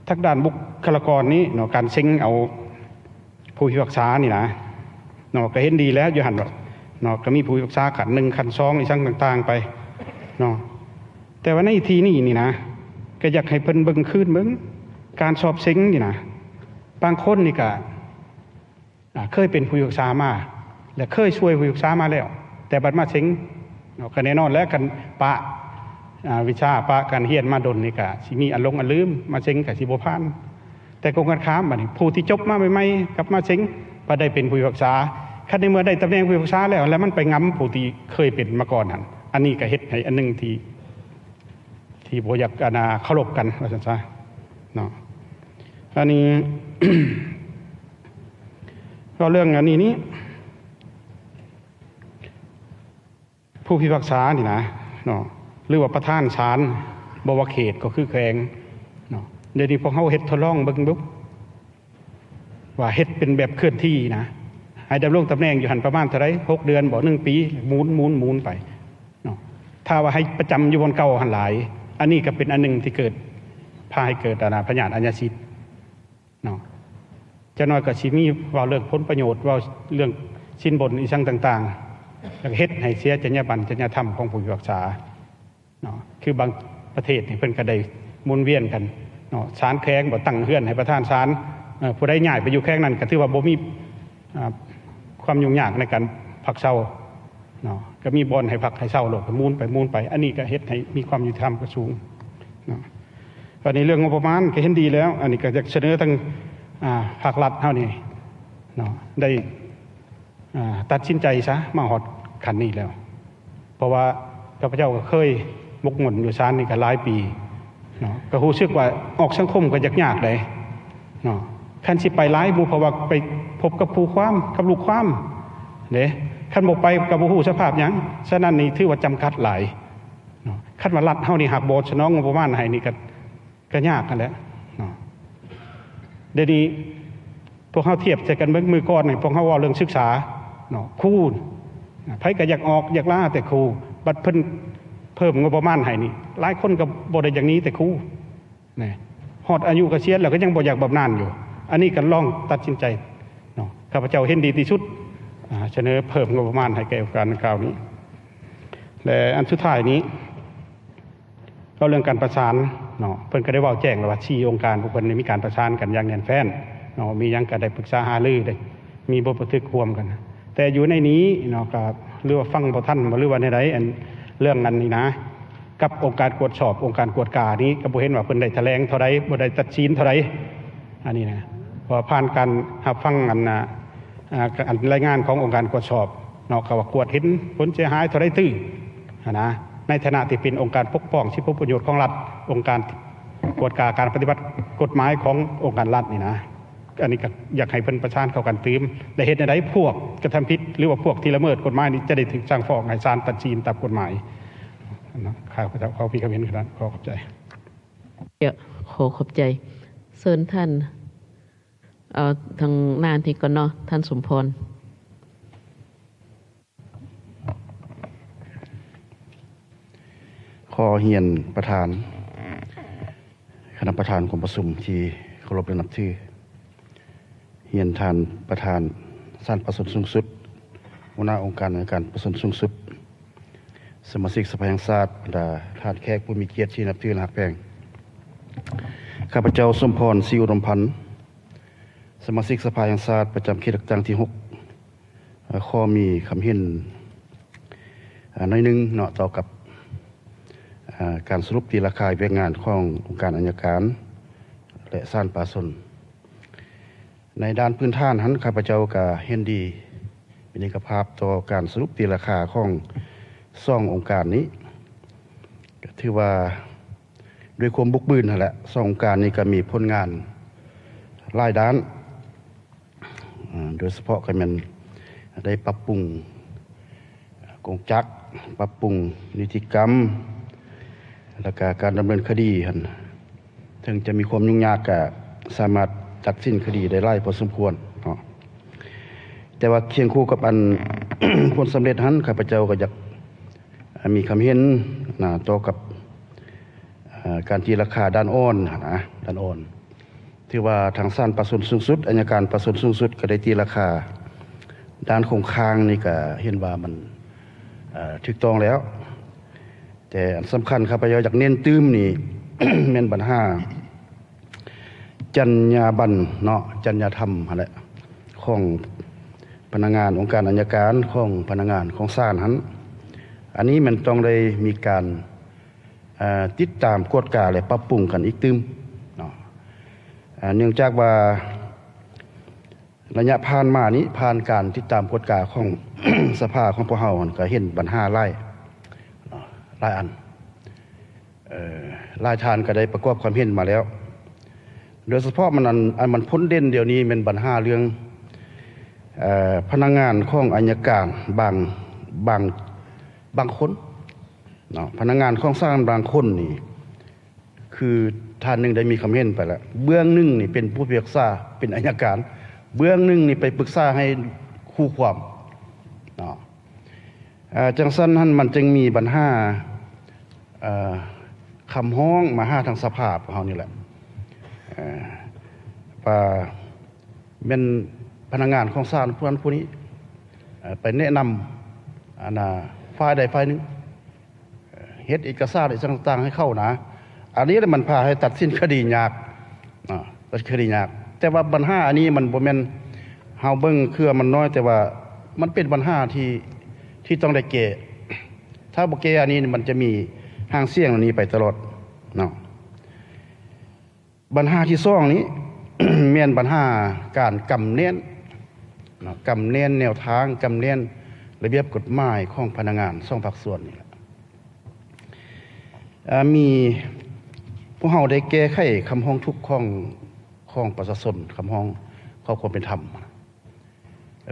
ທາງດ້ານບຸກຄະລາກອນນີ້ເນາະ ການເສັງເອົາຜູ້ພິພາກສານີ້ນະເນາະ ກໍເຫັນດີແລ້ວຢູ່ຫັ້ນເນາະ, ກໍມີຜູ້ພິພາກສາຂັ້ນໜຶ່ງ ຂັ້ນສອງ ອີ່ສັງຕ່າງໆໄປເນາະ. ແຕ່ວ່າໃນທີ່ນີ້ນີ້ນະ ກໍຢາກໃຫ້ເພິ່ນເບິ່ງຄືນເບິ່ງ ການສອບເສັງນີ້ນະ ບາງຄົນນີ້ກໍ ອ່າ ເຄີຍເປັນຜູ້ພິພາກສາມາ ແລະ ເຄີຍຊ່ວຍຜູ້ພິພາກສາມາແລ້ວ ແຕ່ບັດມາເສັງເນາະ ກໍແນ່ນອນແຫຼະ ຄັນປະ ອ່າ ວິຊາ ປະການຮຽນມາດົນນີ້ ກໍຊິມີອັນຫຼົງອັນລືມ ມາເສັງກໍຊິບໍ່ຜ່ານ. ແຕ່ກົງກັນຂ້າມ ບັດນີ້ຜູ້ທີ່ຈົບມາໃໝ່ໆ ກັບມາເສັງ ບັດໄດ້ເປັນຜູ້ພິພາກສາ. ຄັນໃນເມື່ອໄດ້ຕຳແໜ່ງຜູ້ພິພາກສາແລ້ວ ແລ້ວມັນໄປງຳຜູ້ທີ່ເຄີຍເປັນມາກ່ອນຫັ້ນ ອັນນີ້ກໍເຮັດໃຫ້ອັນໜຶ່ງທີ່ ທີ່ບໍ່ຢາກ ອັນນ່າ ເຄົາລົບກັນວ່າຊັ້ນຊະເນາະ. ອັນນີ້ ເວົ້າເລື່ອງອັນນີ້ນີ້ ຜູ້ພິພາກສານີ້ນະເນາະ ຫຼືວ່າປະທານສານ ບໍ່ວ່າເຂດກໍຄືແຂວງເນາະ, ດຽວນີ້ພວກເຮົາເຮັດທົດລອງເບິ່ງດູ ວ່າເຮັດເປັນແບບເຄື່ອນທີ່ນະ ໃຫ້ດຳລົງຕຳແໜ່ງຢູ່ຫັ້ນປະມານເທົ່າໃດ ຫົກເດືອນບໍ ໜຶ່ງປີ ໝູນ ໝູນ ໝູນໄປເນາະ. ຖ້າວ່າໃຫ້ປະຈຳຢູ່ບ່ອນເກົ່າຫັ້ນຫຼາຍ ອັນນີ້ກໍເປັນອັນໜຶ່ງທີ່ເກີດ ພາໃຫ້ເກີດ ອັນນ່າ ພະຍາດອາຍາສິດເນາະ. ຈັກໜ້ອຍກໍຊິມີເວົ້າເລື່ອງຜົນປະໂຫຍດ ເວົ້າເລື່ອງສິນບົນອີ່ສັງຕ່າງໆ ແລ້ວກໍເຮັດໃຫ້ເສຍຈັນຍາບັນ ຈັນຍາທຳຂອງຜູ້ພິພາກສາ ເນາະ. ຄືບາງປະເທດນີ້ເພິ່ນກໍໄດ້ໝູນວຽນກັນເນາະ, ສານແຂວງບໍ່ຕັ້ງເຮືອນໃຫ້ປະທານສານ, ເອີ ຜູ້ໃດຍ້າຍໄປຢູ່ແຂວງນັ້ນກໍຖືວ່າບໍ່ມີ ອ່າ ຄວາມຫຍຸ້ງຍາກໃນການພັກເຊົາເນາະ, ກໍມີບ່ອນໃຫ້ພັກໃຫ້ເຊົາໂລດ ກໍໝູນໄປໝູນໄປ. ອັນນີ້ກໍເຮັດໃຫ້ມີຄວາມຍຸຕິທຳກໍສູງເນາະ. ອັນນີ້ເລື່ອງງົບປະມານກໍເຫັນດີແລ້ວ, ອັນນີ້ກໍຢາກສະເໜີທາງ ອ່າ ພາກລັດເຮົານີ້ເນາະ ໄດ້ ອ່າ ຕັດສິນໃຈຊະ ມາຮອດຂັ້ນນີ້ແລ້ວ, ເພາະວ່າຂ້າພະເຈົ້າກໍເຄີຍໝົກໝຸ່ນຢູ່ສານນີ້ກໍຫຼາຍປີເນາະ, ກໍຮູ້ສຶກວ່າອອກສັງຄົມກໍຍາກໆເດ້ເນາະ. ຄັນຊິໄປຫຼາຍໝູ່ ເພາະວ່າໄປພົບກັບຄູ່ຄວາມ ກັບລູກຄວາມເດ້, ຄັນບໍ່ໄປກໍບໍ່ຮູ້ສະພາບຫຍັງ. ສະນັ້ນນີ້ຖືວ່າຈຳກັດຫຼາຍເນາະ. ຄັນວ່າລັດເຮົານີ້ຫາກບໍ່ສະໜອງງົບປະມານໃຫ້ນີ້ກໍ ກໍຍາກຫັ້ນແຫຼະເນາະ. ດຽວນີ້ພວກເຮົາທຽບໃສ່ກັນເບິ່ງ, ມື້ກ່ອນນີ້ພວກເຮົາເວົ້າເລື່ອງສຶກສາເນາະ, ຄູ ໃຜກໍຢາກອອກຢາກລາແຕ່ຄູ, ບັດເພິ່ນເພີ່ມງົບປະມານໃຫ້ນີ້ ຫຼາຍຄົນກໍບໍ່ໄດ້ຢາກໜີແຕ່ຄູນະ, ຮອດອາຍຸກະສຽນແລ້ວກໍຍັງບໍ່ຢາກບຳນານຢູ່. ອັນນີ້ກໍລອງຕັດສິນໃຈເນາະ, ຂ້າພະເຈົ້າເຫັນດີທີ່ສຸດ ອາ ສະເໜີເພີ່ມງົບປະມານໃຫ້ແກ່ອົງການດັ່ງກ່າວນີ້. ແລະ ອັນສຸດທ້າຍນີ້ ເວົ້າເລື່ອງການປະສານເນາະ, ເພິ່ນກໍໄດ້ເວົ້າແຈ້ງແລ້ວວ່າ ສີ່ອົງການຂອງເພິ່ນໄດ້ມີການປະສານກັນຢ່າງແໜ້ນແຟ້ນເນາະ, ມີຫຍັງກໍໄດ້ປຶກສາຫາລື ໄດ້ມີບົດບັນທຶກຮ່ວມກັນ. ແຕ່ຢູ່ໃນນີ້ເນາະ ກໍຫຼືວ່າຟັງບໍ່ທັນບໍ ຫຼືວ່າແນວໃດ ອັນເລື່ອງອັນນີ້ນະ ກັບອົງການກວດສອບ, ອົງການກວດການີ້ກໍບໍ່ເຫັນວ່າເພິ່ນໄດ້ຖະແຫຼງເທົ່າໃດ, ບໍ່ໄດ້ຕັດສິນເທົ່າໃດ. ອັນນີ້ນະ ເພາະວ່າຜ່ານການຮັບຟັງອັນນະ ອ່າ ອັນລາຍງານຂອງອົງການກວດສອບເນາະ ກໍວ່າກວດເຫັນຜົນເສຍຫາຍເທົ່າໃດຕື້ຫັ້ນນະ, ໃນຖານະທີ່ເປັນອົງການປົກປ້ອງສິດຜົນປະໂຫຍດຂອງລັດ, ອົງການກວດກາການປະຕິບັດກົດໝາຍຂອງອົງການລັດນີ້ນະ. ອັນນີ້ກໍຢາກໃຫ້ເພິ່ນປະສານເຂົ້າກັນຕື່ມ ແລະ ເຮັດແນວໃດພວກກະທຳຜິດ ຫຼືວ່າພວກທີ່ລະເມີດກົດໝາຍນີ້ຈະໄດ້ຖືກສັ່ງຟ້ອງໃຫ້ສານຕັດສິນຕາມກົດໝາຍເນາະ. ຂ້າພະເຈົ້າຂໍມີຄຳເຫັນເທົ່ານັ້ນ. ຂໍຂອບໃຈ. ຂໍຂອບໃຈ. ເຊີນທ່ານ ເອົາທາງໜ້ານີ້ກ່ອນເນາະ ທ່ານສົມພອນ. ຂໍຮຽນປະທານ ຄະນະປະທານກອງປະຊຸມທີ່ເຄົາລົບ ແລະ ນັບຖື, ຮຽນທ່ານປະທານສານປະຊາຊົນສູງສຸດ, ຫົວໜ້າອົງການໄອຍະການປະຊາຊົນສູງສຸດ, ສະມາຊິກສະພາແຫ່ງຊາດ, ບັນດາທ່ານແຂກຜູ້ມີກຽດທີ່ນັບຖື ແລະ ຮັກແພງ. ຂ້າພະເຈົ້າ ສົມພອນ ສີອຸດົມພັນ, ສະມາຊິກສະພາແຫ່ງຊາດ ປະຈຳເຂດເລືອກຕັ້ງທີຫົກ ເອີ່ ຂໍມີຄຳເຫັນ ເອີ່ ໜ້ອຍໜຶ່ງເນາະ ຕໍ່ກັບ ເອີ່ ການສະຫຼຸບຕີລາຄາວຽກງານຂອງອົງການໄອຍະການ ແລະ ສານປະຊາຊົນ. ໃນດ້ານພື້ນຖານຫັ້ນ ຂ້າພະເຈົ້າກໍເຫັນດີເປັນເອກະພາບຕໍ່ການສະຫຼຸບຕີລາຄາຂອງສອງອົງການນີ້, ກໍຖືວ່າດ້ວຍຄວາມບົກບືນຫັ້ນແຫຼະ, ສອງອົງການນີ້ກໍມີຜົນງານຫຼາຍດ້ານ. ອາ ໂດຍສະເພາະກໍແມ່ນໄດ້ປັບປຸງ ອາ ກົງຈັກ, ປັບປຸງນິຕິກຳ ແລ້ວກະການດຳເນີນຄະດີຫັ້ນ ເຖິງຈະມີຄວາມຫຍຸ້ງຍາກ ກະສາມາດຕັດສິນຄະດີໄດ້ຫຼາຍພໍສົມຄວນເນາະ. ແຕ່ວ່າຄຽງຄູ່ກັບອັນ ຜົນສຳເລັດຫັ້ນ ຂ້າພະເຈົ້າກໍຢາກ ອາ ມີຄຳເຫັນນະ ຕໍ່ກັບ ອາ ການຕີລາຄາດ້ານອ່ອນຫັ້ນນະ, ດ້ານອ່ອນ. ຖືວ່າທາງສານປະຊາຊົນສູງສຸດ, ອັຍະການປະຊາຊົນສູງສຸດ ກໍໄດ້ຕີລາຄາດ້ານຄົງຄ້າງນີ້ ກໍເຫັນວ່າມັນ ເອີ່ ຖືກຕ້ອງແລ້ວ. ແຕ່ອັນສຳຄັນ ຂ້າພະເຈົ້າຢາກເນັ້ນຕື່ມນີ້ ແມ່ນບັນຫາຈັນຍາບັນເນາະ, ຈັນຍາທຳຫັ້ນແຫຼະ ຂອງພະນັກງານອົງການໄອຍະການ, ຂອງພະນັກງານຂອງສານຫັ້ນ. ອັນນີ້ແມ່ນຕ້ອງໄດ້ມີການ ເອີ່ ຕິດຕາມກວດກາ ແລະ ປັບປຸງກັນອີກຕື່ມເນາະ. ເນື່ອງຈາກວ່າໄລຍະຜ່ານມານີ້ ຜ່ານການຕິດຕາມກວດກາຂອງສະພາຂອງພວກເຮົາຫັ້ນ ກໍເຫັນບັນຫາຫຼາຍເນາະ ຫຼາຍອັນ. ເອີ່ ຫຼາຍທ່ານກໍໄດ້ປະກອບຄວາມເຫັນມາແລ້ວ. ໂດຍສະເພາະມັນ ອັນ ອັນມັນພົ້ນເດັ່ນດຽວນີ້ແມ່ນບັນຫາເລື່ອງ ເອີ່ ພະນັກງານຂອງໄອຍະການບາງ ບາງ ບາງຄົນ ເນາະ, ພະນັກງານຂອງສານບາງຄົນນີ້ ຄືທ່ານໜຶ່ງໄດ້ມີຄຳເຫັນໄປແລ້ວ, ເບື້ອງໜຶ່ງນີ້ເປັນຜູ້ພິພາກສາ ເປັນໄອຍະການ, ເບື້ອງໜຶ່ງນີ້ໄປປຶກສາໃຫ້ຄູ່ຄວາມເນາະ. ເອີ່ ຈັ່ງຊັ້ນຫັ້ນ ມັນຈຶ່ງມີບັນຫາ ເອີ່ ຄຳຮ້ອງມາຫາທາງສະພາພວກເຮົານີ້ແຫຼະ ເອີ່ ວ່າ ແມ່ນພະນັກງານຂອງສານຜູ້ນັ້ນຜູ້ນີ້ ເອີ່ ໄປແນະນຳ ອັນນ່າ ຝ່າຍໃດຝ່າຍໜຶ່ງ ເຮັດເອກະສານອີ່ຫຍັງຕ່າງໆໃຫ້ເຂົານະ. ອັນນີ້ແຫຼະມັນພາໃຫ້ຕັດສິນຄະດີຍາກ ອາ ຕັດສິນຄະດີຍາກ. ແຕ່ວ່າບັນຫາອັນນີ້ມັນບໍ່ແມ່ນເຮົາເບິ່ງຄືວ່າມັນນ້ອຍ, ແຕ່ວ່າມັນເປັນບັນຫາທີ່ ທີ່ຕ້ອງໄດ້ແກ້. ຖ້າບໍ່ແກ້ອັນນີ້ ມັນຈະມີຫາງສຽງອັນນີ້ໄປຕະຫຼອດເນາະ. ບັນຫາທີສອງນີ້ ແມ່ນບັນຫາການກຳແໜ້ນເນາະ, ກຳແໜ້ນແນວທາງ, ກຳແໜ້ນລະບຽບກົດໝາຍຂອງພະນັກງານສອງພາກສ່ວນນີ້ແຫຼະ. ເອີ່ ມີ ພວກເຮົາໄດ້ແກ້ໄຂຄຳຮ້ອງທຸກຂອງ ຂອງປະຊາຊົນ, ຄຳຮ້ອງຂໍຄວາມເປັນທຳ.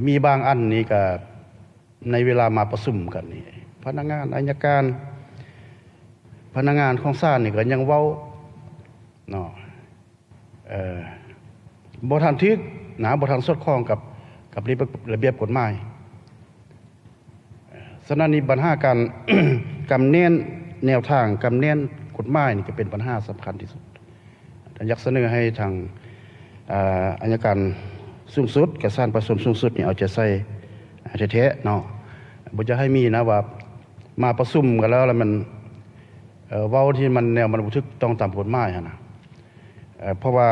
ມີບາງອັນນີ້ກະ ໃນເວລາມາປະຊຸມກັນນີ້ ພະນັກງານໄອຍະການ ພະນັກງານຂອງສານນີ້ກໍຍັງເວົ້າເນາະ ເອີ ບໍ່ທັນຖືກນະ ບໍ່ທັນສອດຄ່ອງກັບ ກັບລະບຽບ ລະບຽບກົດໝາຍ. ສະນັ້ນນີ້ບັນຫາການ ກຳແໜ້ນແນວທາງ ກຳແໜ້ນກົດໝາຍນີ້ ກໍເປັນບັນຫາສຳຄັນທີ່ສຸດ. ຢາກສະເໜີໃຫ້ທາງ ອາ ອັຍະການສູງສຸດ ກັບສານປະຊາຊົນສູງສຸດນີ້ເອົາໃຈໃສ່ແທ້ໆເນາະ. ບໍ່ຢາກໃຫ້ມີນະວ່າມາປະຊຸມກັນແລ້ວ ແລ້ວມັນ ເອີ ເວົ້າທີ່ມັນ ແນວມັນບໍ່ຖືກຕ້ອງຕາມກົດໝາຍຫັ້ນນະ. ເອີ ເພາະວ່າ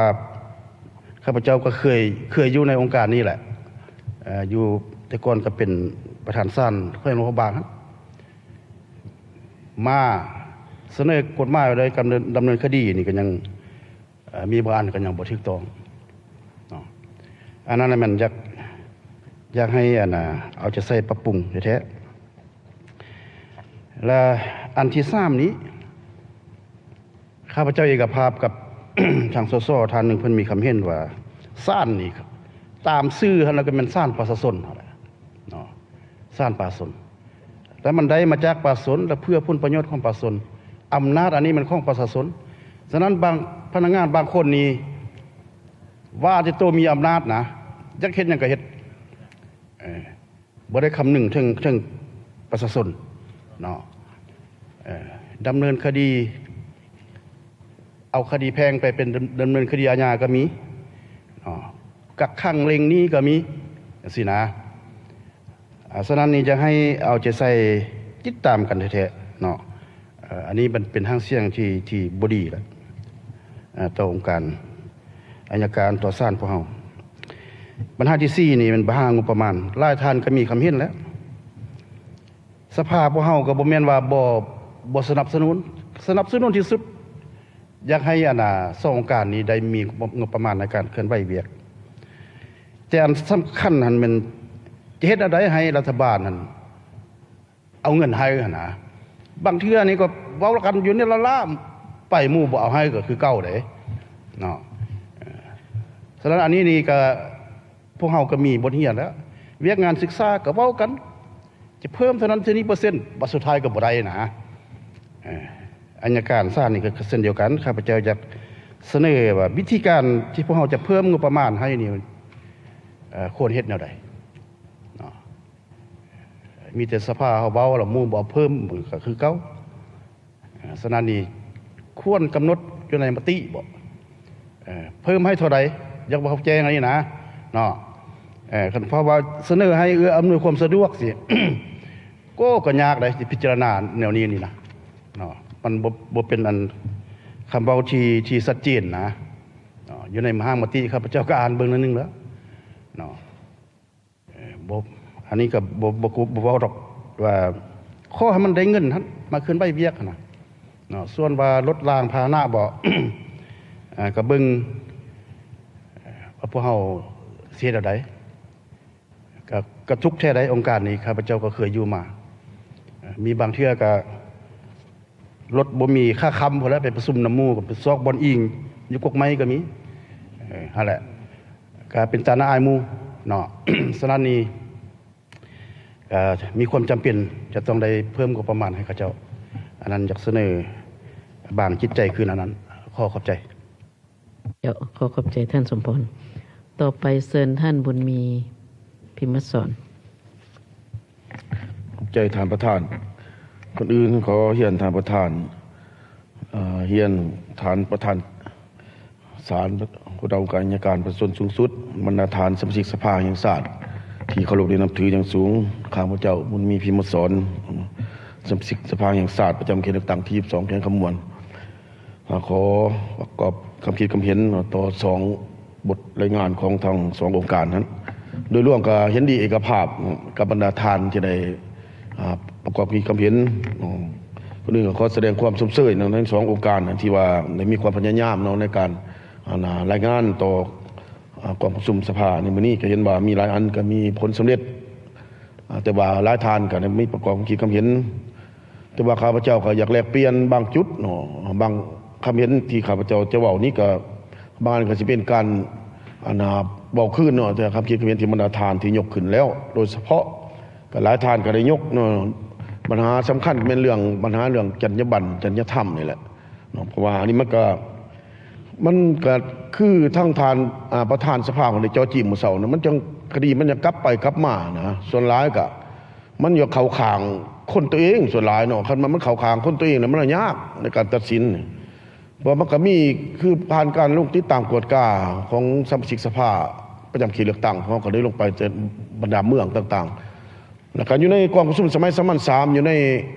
ຂ້າພະເຈົ້າກໍເຄີຍ ເຄີຍຢູ່ໃນອົງການນີ້ແຫຼະ ເອີ ຢູ່ແຕ່ກ່ອນກໍເປັນປະທານສານແຂວງຫຼວງພະບາງຫັ້ນ ມາ ສະເໜີກົດໝາຍໄວ້ໂດຍດຳເນີນ ດຳເນີນຄະດີນີ້ກໍຍັງ ເອີ ມີບາງອັນກໍຍັງບໍ່ຖືກຕ້ອງເນາະ. ອັນນັ້ນແມ່ນຢາກ ຢາກໃຫ້ອັນນ່າ ເອົາໃຈໃສ່ປັບປຸງແທ້ໆ. ແລະ ອັນທີສາມນີ້ ຂ້າພະເຈົ້າເອກະພາບກັບ ທາງ ສສ ທ່ານໜຶ່ງ ເພິ່ນມີຄຳເຫັນວ່າ ສານນີ້ ຕາມຊື່ຫັ້ນລະກໍແມ່ນສານປະຊາຊົນຫັ້ນແຫຼະເນາະ ສານປະຊາຊົນ ແລະ ມັນໄດ້ມາຈາກປະຊາຊົນ ແລະ ເພື່ອຜົນປະໂຫຍດຂອງປະຊາຊົນ. ອຳນາດອັນນີ້ແມ່ນຂອງປະຊາຊົນ. ສະນັ້ນ ບາງພະນັກງານບາງຄົນນີ້ ວ່າແຕ່ໂຕມີອຳນາດນະ ຢາກເຮັດຫຍັງກໍເຮັດ ເອີ ບໍ່ໄດ້ຄຳນຶງເຖິງ ເຖິງປະຊາຊົນເນາະ. ເອີ ດຳເນີນຄະດີ ເອົາຄະດີແພ່ງໄປເປັນດຳ ດຳເນີນຄະດີອາຍາກໍມີເນາະ ກັກຂັງເລັ່ງໜີກໍມີ ຈັ່ງຊີ້ນະ. ອາ ສະນັ້ນນີ້ຈະໃຫ້ເອົາໃຈໃສ່ ຕິດຕາມກັນແທ້ໆເນາະ. ເອີ ອັນນີ້ມັນເປັນຫາງສຽງທີ່ ທີ່ບໍ່ດີລະ ເອີ ຕໍ່ອົງການອັຍການ ຕໍ່ສານພວກເຮົາ. ບັນຫາທີສີ່ນີ້ແມ່ນບັນຫາງົບປະມານ. ຫຼາຍທ່ານກໍມີຄຳເຫັນແລ້ວ ສະພາພວກເຮົາກໍບໍ່ແມ່ນວ່າບໍ່ ບໍ່ສະໜັບສະໜູນ ສະໜັບສະໜູນທີ່ສຸດ. ຢາກໃຫ້ອັນນ່າ ສອງອົງການນີ້ໄດ້ມີງົບປະມານໃນການເຄື່ອນໄຫວວຽກ ແຕ່ອັນສຳຄັນຫັ້ນແມ່ນ ຈະເຮັດແນວໃດໃຫ້ລັດຖະບານຫັ້ນ ເອົາເງິນໃຫ້ຫັ້ນນະ. ບາງເທື່ອນີ້ກໍເວົ້າກັນຢູ່ນີ້ລະລະ ໄປໝູ່ບໍ່ເອົາໃຫ້ກໍຄືເກົ່າເດ້ເນາະ. ເອີ ສະນັ້ນອັນນີ້ນີ້ກໍ ພວກເຮົາກໍມີບົດຮຽນແລ້ວ. ວຽກງານສຶກສາກໍເວົ້າກັນ ຈະເພີ່ມເທົ່ານັ້ນເທົ່ານີ້ເປີເຊັນ ບັດສຸດທ້າຍກໍບໍ່ໄດ້ນະ. ເອີ ອັຍການສານນີ້ກໍເຊັ່ນດຽວກັນ ຂ້າພະເຈົ້າຢາກສະເໜີວ່າ ວິທີການທີ່ພວກເຮົາຈະເພີ່ມງົບປະມານໃຫ້ນີ້ ເອີ ຄວນເຮັດແນວໃດເນາະ. ມີແຕ່ສະພາເຮົາເວົ້າ ແລ້ວໝູ່ບໍ່ເອົາເພີ່ມ ມັນກໍຄືເກົ່າ. ເອີ ສະນັ້ນນີ້ຄວນກຳນົດຢູ່ໃນມະຕິບໍ ເອີ ເພີ່ມໃຫ້ເທົ່າໃດ ຢາກວ່າເຂົາແຈ້ງອັນນີ້ນະເນາະ. ເອີ ຄັນເພາະວ່າສະເໜີໃຫ້ເອື້ອອຳນວຍຄວາມສະດວກຊິ ກໍ ກໍຍາກໄດ໋ ຊິພິຈາລະນາແນວນີ້ນີ້ນະເນາະ. ມັນບໍ່ ບໍ່ເປັນອັນ ຄຳເວົ້າທີ່ ທີ່ຊັດເຈນນະເນາະ. ຢູ່ໃນມະຫາມະຕິ ຂ້າພະເຈົ້າກໍອ່ານເບິ່ງໜ້ອຍໜຶ່ງແລ້ວເນາະ. ເອີ ບໍ່ ອັນນີ້ກໍບໍ່ ບໍ່ ບໍ່ເວົ້າດອກວ່າ ຂໍໃຫ້ມັນໄດ້ເງິນຫັ້ນ ມາເຄື່ອນໄຫວວຽກຫັ້ນນະເນາະ. ສ່ວນວ່າລົດລາງພາຫະນະບໍ ເອີ ກໍເບິ່ງ ເອີ ວ່າພວກເຮົາຊິເຮັດແນວໃດ. ກໍ ກໍທຸກແທ້ໃດ ອົງການນີ້ ຂ້າພະເຈົ້າກໍເຄີຍຢູ່ມາ ເອີ ມີບາງເທື່ອກໍ ລົດບໍ່ມີຄ່າຄຳພຸ້ນແຫຼະ ໄປປະຊຸມນຳໝູ່ ກໍໄປຊອກບ່ອນອີງຢູ່ກົກໄມ້ກໍມີ ເອີ ຫັ້ນແຫຼະ ກໍເປັນຕາໜ້າອາຍໝູ່ເນາະ. ສະນັ້ນນີ້ ກໍມີຄວາມຈຳເປັນຈະຕ້ອງໄດ້ເພີ່ມງົບປະມານໃຫ້ເຂົາເຈົ້າ. ອັນນັ້ນຢາກສະເໜີບາງຈິດໃຈຄືນອັນນັ້ນ. ຂໍຂອບໃຈ. ເຈົ້າ ຂໍຂອບໃຈທ່ານສົມພອນ. ຕໍ່ໄປເຊີນທ່ານບຸນມີ ພິມມະສອນ. ຂອບໃຈທ່ານປະທານ. ກ່ອນອື່ນຂໍຮຽນທ່ານປະທານ, ເອີ, ຮຽນທ່ານປະທານສານ, ຫົວໜ້າອົງການອັຍການປະຊາຊົນສູງສຸດ, ບັນດາທ່ານສະມາຊິກສະພາແຫ່ງຊາດທີ່ເຄົາລົບ ແລະ ນັບຖືຢ່າງສູງ, ຂ້າພະເຈົ້າ ບຸນມີ ພິມມະສອນ, ສະມາຊິກສະພາແຫ່ງຊາດ ປະຈຳເຂດເລືອກຕັ້ງທີສິບສອງ ແຂວງຄຳມ່ວນ. ຂໍປະກອບຄຳຄິດຄຳເຫັນຕໍ່ສອງບົດລາຍງານຂອງທັງສອງອົງການຫັ້ນ. ໂດຍລວມກໍເຫັນດີເອກະພາບກັບບັນດາທ່ານທີ່ໄດ້ ອາ ປະກອບຄຳຄິດຄຳເຫັນ. ກ່ອນອື່ນກໍຂໍສະແດງຄວາມຊົມເຊີຍເນາະ ໃນສອງອົງການທີ່ວ່າໄດ້ມີຄວາມພະຍາຍາມເນາະ ໃນການ ອັນ ລາຍງານຕໍ່ ອາ ກອງປະຊຸມສະພາໃນມື້ນີ້. ກໍເຫັນວ່າມີຫຼາຍອັນກໍມີຜົນສຳເລັດ ອາ ແຕ່ວ່າຫຼາຍທ່ານກໍໄດ້ມີປະກອບຄຳຄິດຄຳເຫັນ. ແຕ່ວ່າຂ້າພະເຈົ້າກໍຢາກແລກປ່ຽນບາງຈຸດເນາະ, ບາງຄຳເຫັນທີ່ຂ້າພະເຈົ້າຈະເວົ້ານີ້ກໍ ບາງອັນກໍຊິເປັນການ ອັນນ່າ ເວົ້າຄືນເນາະ, ແຕ່ຄຳຄິດຄຳເຫັນທີ່ບັນດາທ່ານທີ່ຍົກຂຶ້ນແລ້ວ ໂດຍສະເພາະກໍຫຼາຍທ່ານກໍໄດ້ຍົກເນາະ, ບັນຫາສຳຄັນແມ່ນເລື່ອງ ບັນຫາເລື່ອງຈັນຍາບັນ ຈັນຍາທຳນີ້ແຫຼະເນາະ. ເພາະວ່າອັນນີ້ມັນກໍ ມັນກໍຄືທາງທ່ານ ອາ ປະທານສະພາເພິ່ນໄດ້ເຈາະຈີ້ມື້ເຊົ້ານະ, ມັນຈັ່ງ ຄະດີມັນຍັງກັບໄປກັບມານະ. ສ່ວນຫຼາຍກໍ ມັນຢາກເຂົ້າຂ້າງຄົນຕົວເອງສ່ວນຫຼາຍເນາະ, ຄັນວ່າມັນເຂົ້າຂ້າງຄົນຕົວເອງແລ້ວ ມັນຍາກໃນການຕັດສິນ. ເພາະວ່າມັນກໍມີ ຄືຜ່ານການລົງຕິດຕາມກວດກາຂອງສະມາຊິກສະພາປະຈຳເຂດເລືອກຕັ້ງ, ເຮົາກໍໄດ້ລົງໄປແຕ່ບັນດາເມືອງຕ່າງໆ ແລ້ວກໍຢູ່ໃນກອງປະຊຸມສະໄໝສາມັນສາມ ຢູ່ໃນ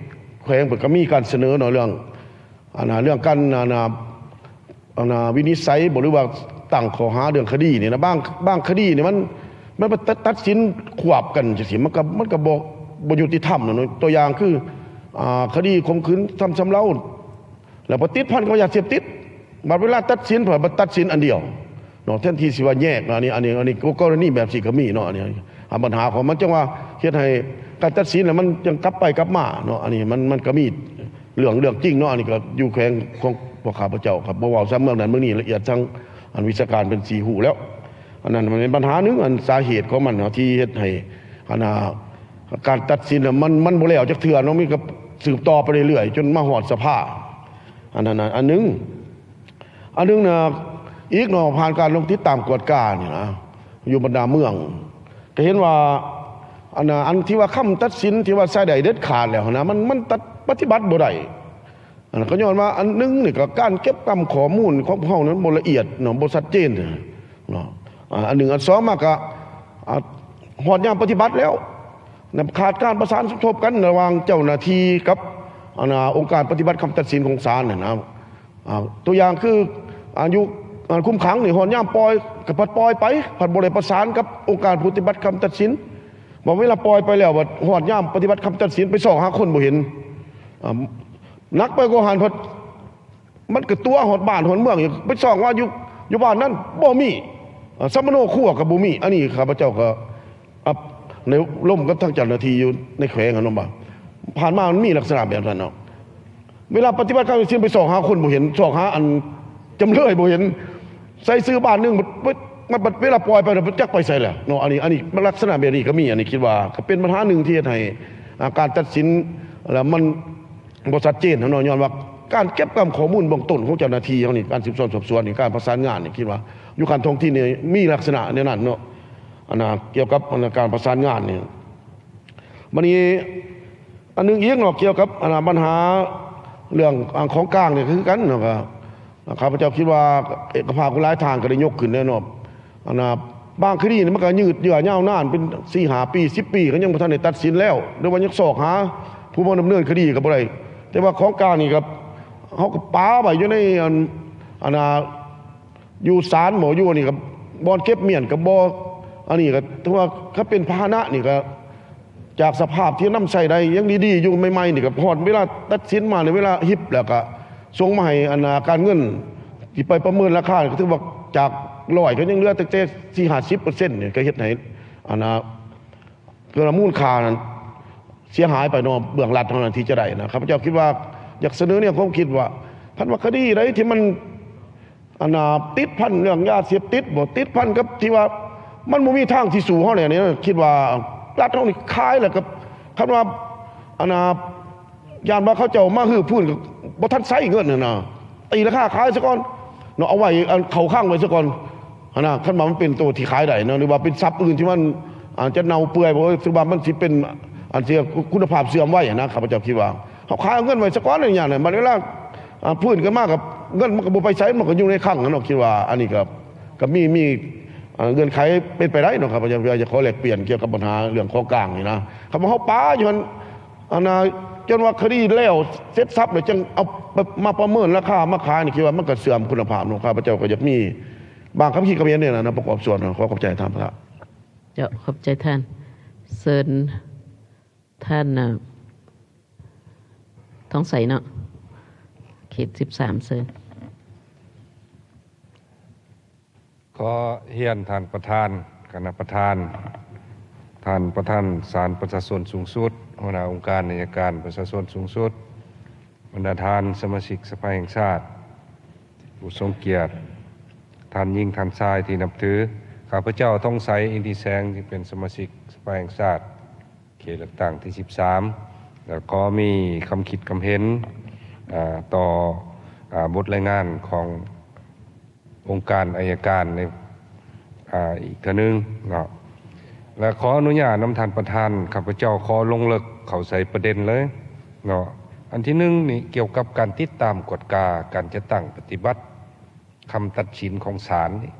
ແຂວງ ເພິ່ນກໍມີການສະເໜີເນາະ ເລື່ອງ ອັນນ່າ ເລື່ອງການ ອັນນ່າ ອັນນ່າ ວິນິດໄສບໍ ຫຼືວ່າຕັ້ງຂໍ້ຫາເລື່ອງຄະດີນີ້ນະ, ບາງ ບາງຄະດີນີ້ມັນ ມັນໄປຕັດ ຕັດສິນຂວາບກັນຈັ່ງຊີ້ ມັນກໍ ມັນກໍບໍ່ ບໍ່ຍຸຕິທຳນະເນາະ. ຕົວຢ່າງຄື ອາ ຄະດີຂົ່ມຂືນທຳຊຳເລົາ ແລ້ວໄປຕິດພັນກັບຢາເສບຕິດ ບັດເວລາຕັດສິນ ເພິ່ນບັດຕັດສິນອັນດຽວເນາະ ແທນທີ່ຊິວ່າແຍກເນາະ. ອັນນີ້ ອັນນີ້ ອັນນີ້ກໍ ກໍລະນີແບບນີ້ກໍມີເນາະ. ອັນນີ້ ອາ ບັນຫາຂອງມັນຈັ່ງວ່າເຮັດໃຫ້ການຕັດສິນນະ ມັນຍັງກັບໄປກັບມາເນາະ. ອັນນີ້ມັນ ມັນກໍມີເລື່ອງ ເລື່ອງຈິງເນາະ. ອັນນີ້ກໍຢູ່ແຂວງຂອງພວກຂ້າພະເຈົ້າ ກໍບໍ່ເວົ້າຊະເລື່ອງນັ້ນເລື່ອງນີ້ລະອຽດ ທາງອັນວິຊາການເພິ່ນຊິຮູ້ແລ້ວ. ອັນນັ້ນມັນເປັນບັນຫາໜຶ່ງ ອັນສາເຫດຂອງມັນເນາະ ທີ່ເຮັດໃຫ້ ອັນນ່າ ການຕັດສິນນະ ມັນ ມັນບໍ່ແລ້ວຈັກເທື່ອເນາະ. ມັນກໍສືບຕໍ່ໄປເລື້ອຍໆ ຈົນມາຮອດສະພາ. ອັນນັ້ນນະ ອັນໜຶ່ງ ອັນໜຶ່ງນະ ອີກເນາະ ຜ່ານການລົງຕິດຕາມກວດການີ້ນະ ຢູ່ບັນດາເມືອງ ກໍເຫັນວ່າ ອັນນະ ອັນທີ່ວ່າຄຳຕັດສິນທີ່ວ່າໃຊ້ໄດ້ເດັດຂາດແລ້ວນະ ມັນ ມັນຕັດ ປະຕິບັດບໍ່ໄດ້. ອັນນັ້ນກໍຍ້ອນວ່າ ອັນໜຶ່ງນີ້ກໍການເກັບກຳຂໍ້ມູນຂອງພວກເຮົານັ້ນບໍ່ລະອຽດເນາະ ບໍ່ຊັດເຈນເນາະ. ອາ ອັນໜຶ່ງ ອັນສອງມາກໍ ອາ ຮອດຍາມປະຕິບັດແລ້ວນະ ຂາດການປະສານສົມທົບກັນລະຫວ່າງເຈົ້າໜ້າທີ່ກັບ ອັນນ່າ ອົງການປະຕິບັດຄຳຕັດສິນຂອງສານຫັ້ນນະ. ອາ ຕົວຢ່າງຄື ອາ ຢູ່ ອາ ຄຸມຂັງນີ້ ຮອດຍາມປ່ອຍກໍພັດປ່ອຍໄປ ພັດບໍ່ໄດ້ປະສານກັບອົງການປະຕິບັດຄຳຕັດສິນ. ບາດເວລາປ່ອຍໄປແລ້ວ ບັດຮອດຍາມປະຕິບັດຄຳຕັດສິນ ໄປຊອກຫາຄົນບໍ່ເຫັນ. ອາ ໜັກໄປກວ່າຫັ້ນ ເພິ່ນ ມັນກໍຕົວະຮອດບ້ານຮອດເມືອງອີກ ໄປຊອກວ່າຢູ່ ຢູ່ບ້ານນັ້ນບໍ່ມີ ເອີ ສຳມະໂນຄົວກໍບໍ່ມີ. ອັນນີ້ຂ້າພະເຈົ້າກໍ ອາ ໄດ້ລົມກັບທາງເຈົ້າໜ້າທີ່ຢູ່ໃນແຂວງຫັ້ນເນາະ ວ່າຜ່ານມາມັນມີລັກສະນະແບບນັ້ນເນາະ. ເວລາປະຕິບັດການຕັດສິນໄປຊອກຫາຄົນບໍ່ເຫັນ ຊອກຫາອັນຈຳເລີຍບໍ່ເຫັນ ໃສ່ຊື່ບ້ານໜຶ່ງ ບັດ ບັດ ບັດເວລາປ່ອຍໄປແລ້ວ ຈັກໄປໃສແລ້ວເນາະ. ອັນນີ້ ອັນນີ້ລັກສະນະແບບນີ້ກໍມີ. ອັນນີ້ຄິດວ່າກໍເປັນບັນຫາໜຶ່ງທີ່ເຮັດໃຫ້ ອາ ການຕັດສິນແລ້ວມັນ ບໍ່ຊັດເຈນເນາະ ຍ້ອນວ່າການເກັບກຳຂໍ້ມູນເບື້ອງຕົ້ນຂອງເຈົ້າໜ້າທີ່ເຮົານີ້ ການສືບສວນສອບສວນນີ້ ການປະສານງານນີ້ ຄິດວ່າຢູ່ຂັ້ນທ້ອງຖິ່ນນີ້ມີລັກສະນະແນວນັ້ນເນາະ ອັນນ່າ ກ່ຽວກັບ ອັນນ່າ ການປະສານງານນີ້. ບັດນີ້ອັນໜຶ່ງອີກເນາະ ກ່ຽວກັບ ອັນນ່າ ບັນຫາເລື່ອງ ອາ ຂອງກາງນີ້ຄືກັນເນາະ ກໍ ຂ້າພະເຈົ້າຄິດວ່າເອກະພາບຂອງຫຼາຍທ່ານກໍໄດ້ຍົກຂຶ້ນແລ້ວເນາະ ອັນນ່າ ບາງຄະດີນີ້ມັນກໍຍືດເຍື້ອຍາວນານເປັນສີ່ຫ້າປີ ສິບປີ ກໍຍັງບໍ່ທັນໄດ້ຕັດສິນແລ້ວ ຫຼືວ່າຍັງຊອກຫາຜູ້ມາດຳເນີນຄະດີກໍບໍ່ໄດ້. ແຕ່ວ່າຂອງກາງນີ້ກໍ ເຮົາກໍປະໄວ້ຢູ່ໃນ ອັນ ອັນນ່າ ຢູ່ສານບໍ່ ຢູ່ອັນນີ້ກໍບ່ອນເກັບມ້ຽນກໍບໍ່ ອັນນີ້ກໍຖືວ່າຄັນເປັນພາຫະນະນີ້ກໍ ຈາກສະພາບທີ່ນຳໃຊ້ໄດ້ຍັງດີໆຢູ່ໃໝ່ໆນີ້ ກໍຮອດເວລາຕັດສິນມາໃນເວລາຮິບ ແລ້ວກໍສົ່ງມາໃຫ້ ອັນນ່າ ການເງິນທີ່ໄປປະເມີນລາຄາ ກໍຖືວ່າຈາກຮ້ອຍ ກໍຍັງເຫຼືອຕັ້ງແຕ່ສີ່ຫ້າສິບເປີເຊັນນີ້ ກໍເຮັດໃຫ້ ອັນນ່າ ເກີນມູນຄ່ານັ້ນເສຍຫາຍໄປເນາະ ເບື້ອງລັດເຮົານັ້ນທີ່ຈະໄດ້ນະ. ຂ້າພະເຈົ້າຄິດວ່າ ຢາກສະເໜີແນວຄວາມຄິດວ່າ ຄັນວ່າຄະດີໃດທີ່ມັນ ອັນນ່າ ຕິດພັນເລື່ອງຢາເສບຕິດບໍ ຕິດພັນກັບທີ່ວ່າມັນບໍ່ມີທາງທີ່ສູ້ເຮົາແລ້ວນີ້ ຄິດວ່າລັດເຮົານີ້ຂາຍແລ້ວກໍ ຄັນວ່າ ອັນນ່າ ຢ້ານວ່າເຂົາເຈົ້າມາຮື້ຟື້ນກໍບໍ່ທັນໃຊ້ເງິນຫັ້ນນະ ຕີລາຄາຂາຍຊະກ່ອນເນາະ ເອົາໄວ້ ອັນ ເຂົ້າຄັງໄວ້ຊະກ່ອນຫັ້ນນະ. ຄັນວ່າມັນເປັນໂຕທີ່ຂາຍໄດ້ເນາະ ຫຼືວ່າເປັນຊັບອື່ນທີ່ມັນ ອາດຈະເນົ່າເປື່ອຍ ບໍ່ ຖືວ່າມັນຊິເປັນ ອັນເສຍຄຸນນະພາບເສື່ອມໄວຫັ້ນນະ ຂ້າພະເຈົ້າຄິດວ່າ ເຮົາຂາຍເອົາເງິນໄວ້ຊະກ່ອນ ຢ່າງນັ້ນ ບັດເວລາ ອ່າ ຟື້ນຂຶ້ນມາກໍເງິນມັນກໍບໍ່ໄປໃສ ມັນກໍຢູ່ໃນຄັງຫັ້ນເນາະ. ຄິດວ່າອັນນີ້ກໍ ກໍມີ ມີ ອ່າ ເງື່ອນໄຂເປັນໄປໄດ້ເນາະ. ຂ້າພະເຈົ້າຢາກ ຢາກຂໍແລກປ່ຽນກ່ຽວກັບບັນຫາເລື່ອງຂອງກາງນີ້ນະ. ຄັນວ່າເຮົາປະຢູ່ຫັ້ນ ອັນນ່າ ຈົນວ່າຄະດີແລ້ວເສັດສັບແລ້ວ ຈຶ່ງເອົາໄປ ມາປະເມີນລາຄາມາຂາຍນີ້ ຄິດວ່າມັນກໍເສື່ອມຄຸນນະພາບເນາະ. ຂ້າພະເຈົ້າກໍຢາກມີບາງຄຳຄິດຄຳເຫັນໃນນັ້ນນະ ປະກອບສ່ວນ. ຂໍຂອບໃຈທ່ານປະທານ. ເຈົ້າ ຂອບໃຈທ່ານ. ເຊີນ ທ່ານ ອ່າ ທອງໃສເນາະ ເຂດສິບສາມ ເຊີນ. ຂໍຮຽນທ່ານປະທານ, ຄະນະປະທານ, ທ່ານປະທານສານປະຊາຊົນສູງສຸດ, ຫົວໜ້າອົງການໄອຍະການປະຊາຊົນສູງສຸດ, ບັນດາທ່ານສະມາຊິກສະພາແຫ່ງຊາດ ຜູ້ຊົງກຽດ, ທ່ານຍິງ, ທ່ານຊາຍທີ່ນັບຖື, ຂ້າພະເຈົ້າ ທອງໃສ ອິນທິແສງ ທີ່ເປັນສະມາຊິກສະພາແຫ່ງຊາດ ເຂດເລືອກຕັ້ງທີສິບສາມ ແລະ ຂໍມີຄຳຄິດຄຳເຫັນ ເອີ ຕໍ່ ເອີ ບົດລາຍງານຂອງອົງການໄອຍະການໃນ ເອີ ອີກເທື່ອໜຶ່ງເນາະ ແລະ ຂໍອະນຸຍາດນຳທ່ານປະທານ ຂ້າພະເຈົ້າຂໍລົງເລິກເຂົ້າໃສ່ປະເດັນເລີຍເນາະ. ອັນທີໜຶ່ງນີ້ ກ່ຽວກັບການຕິດຕາມກວດກາການຈັດຕັ້ງປະຕິບັດຄຳຕັດສິນຂອງສານນີ້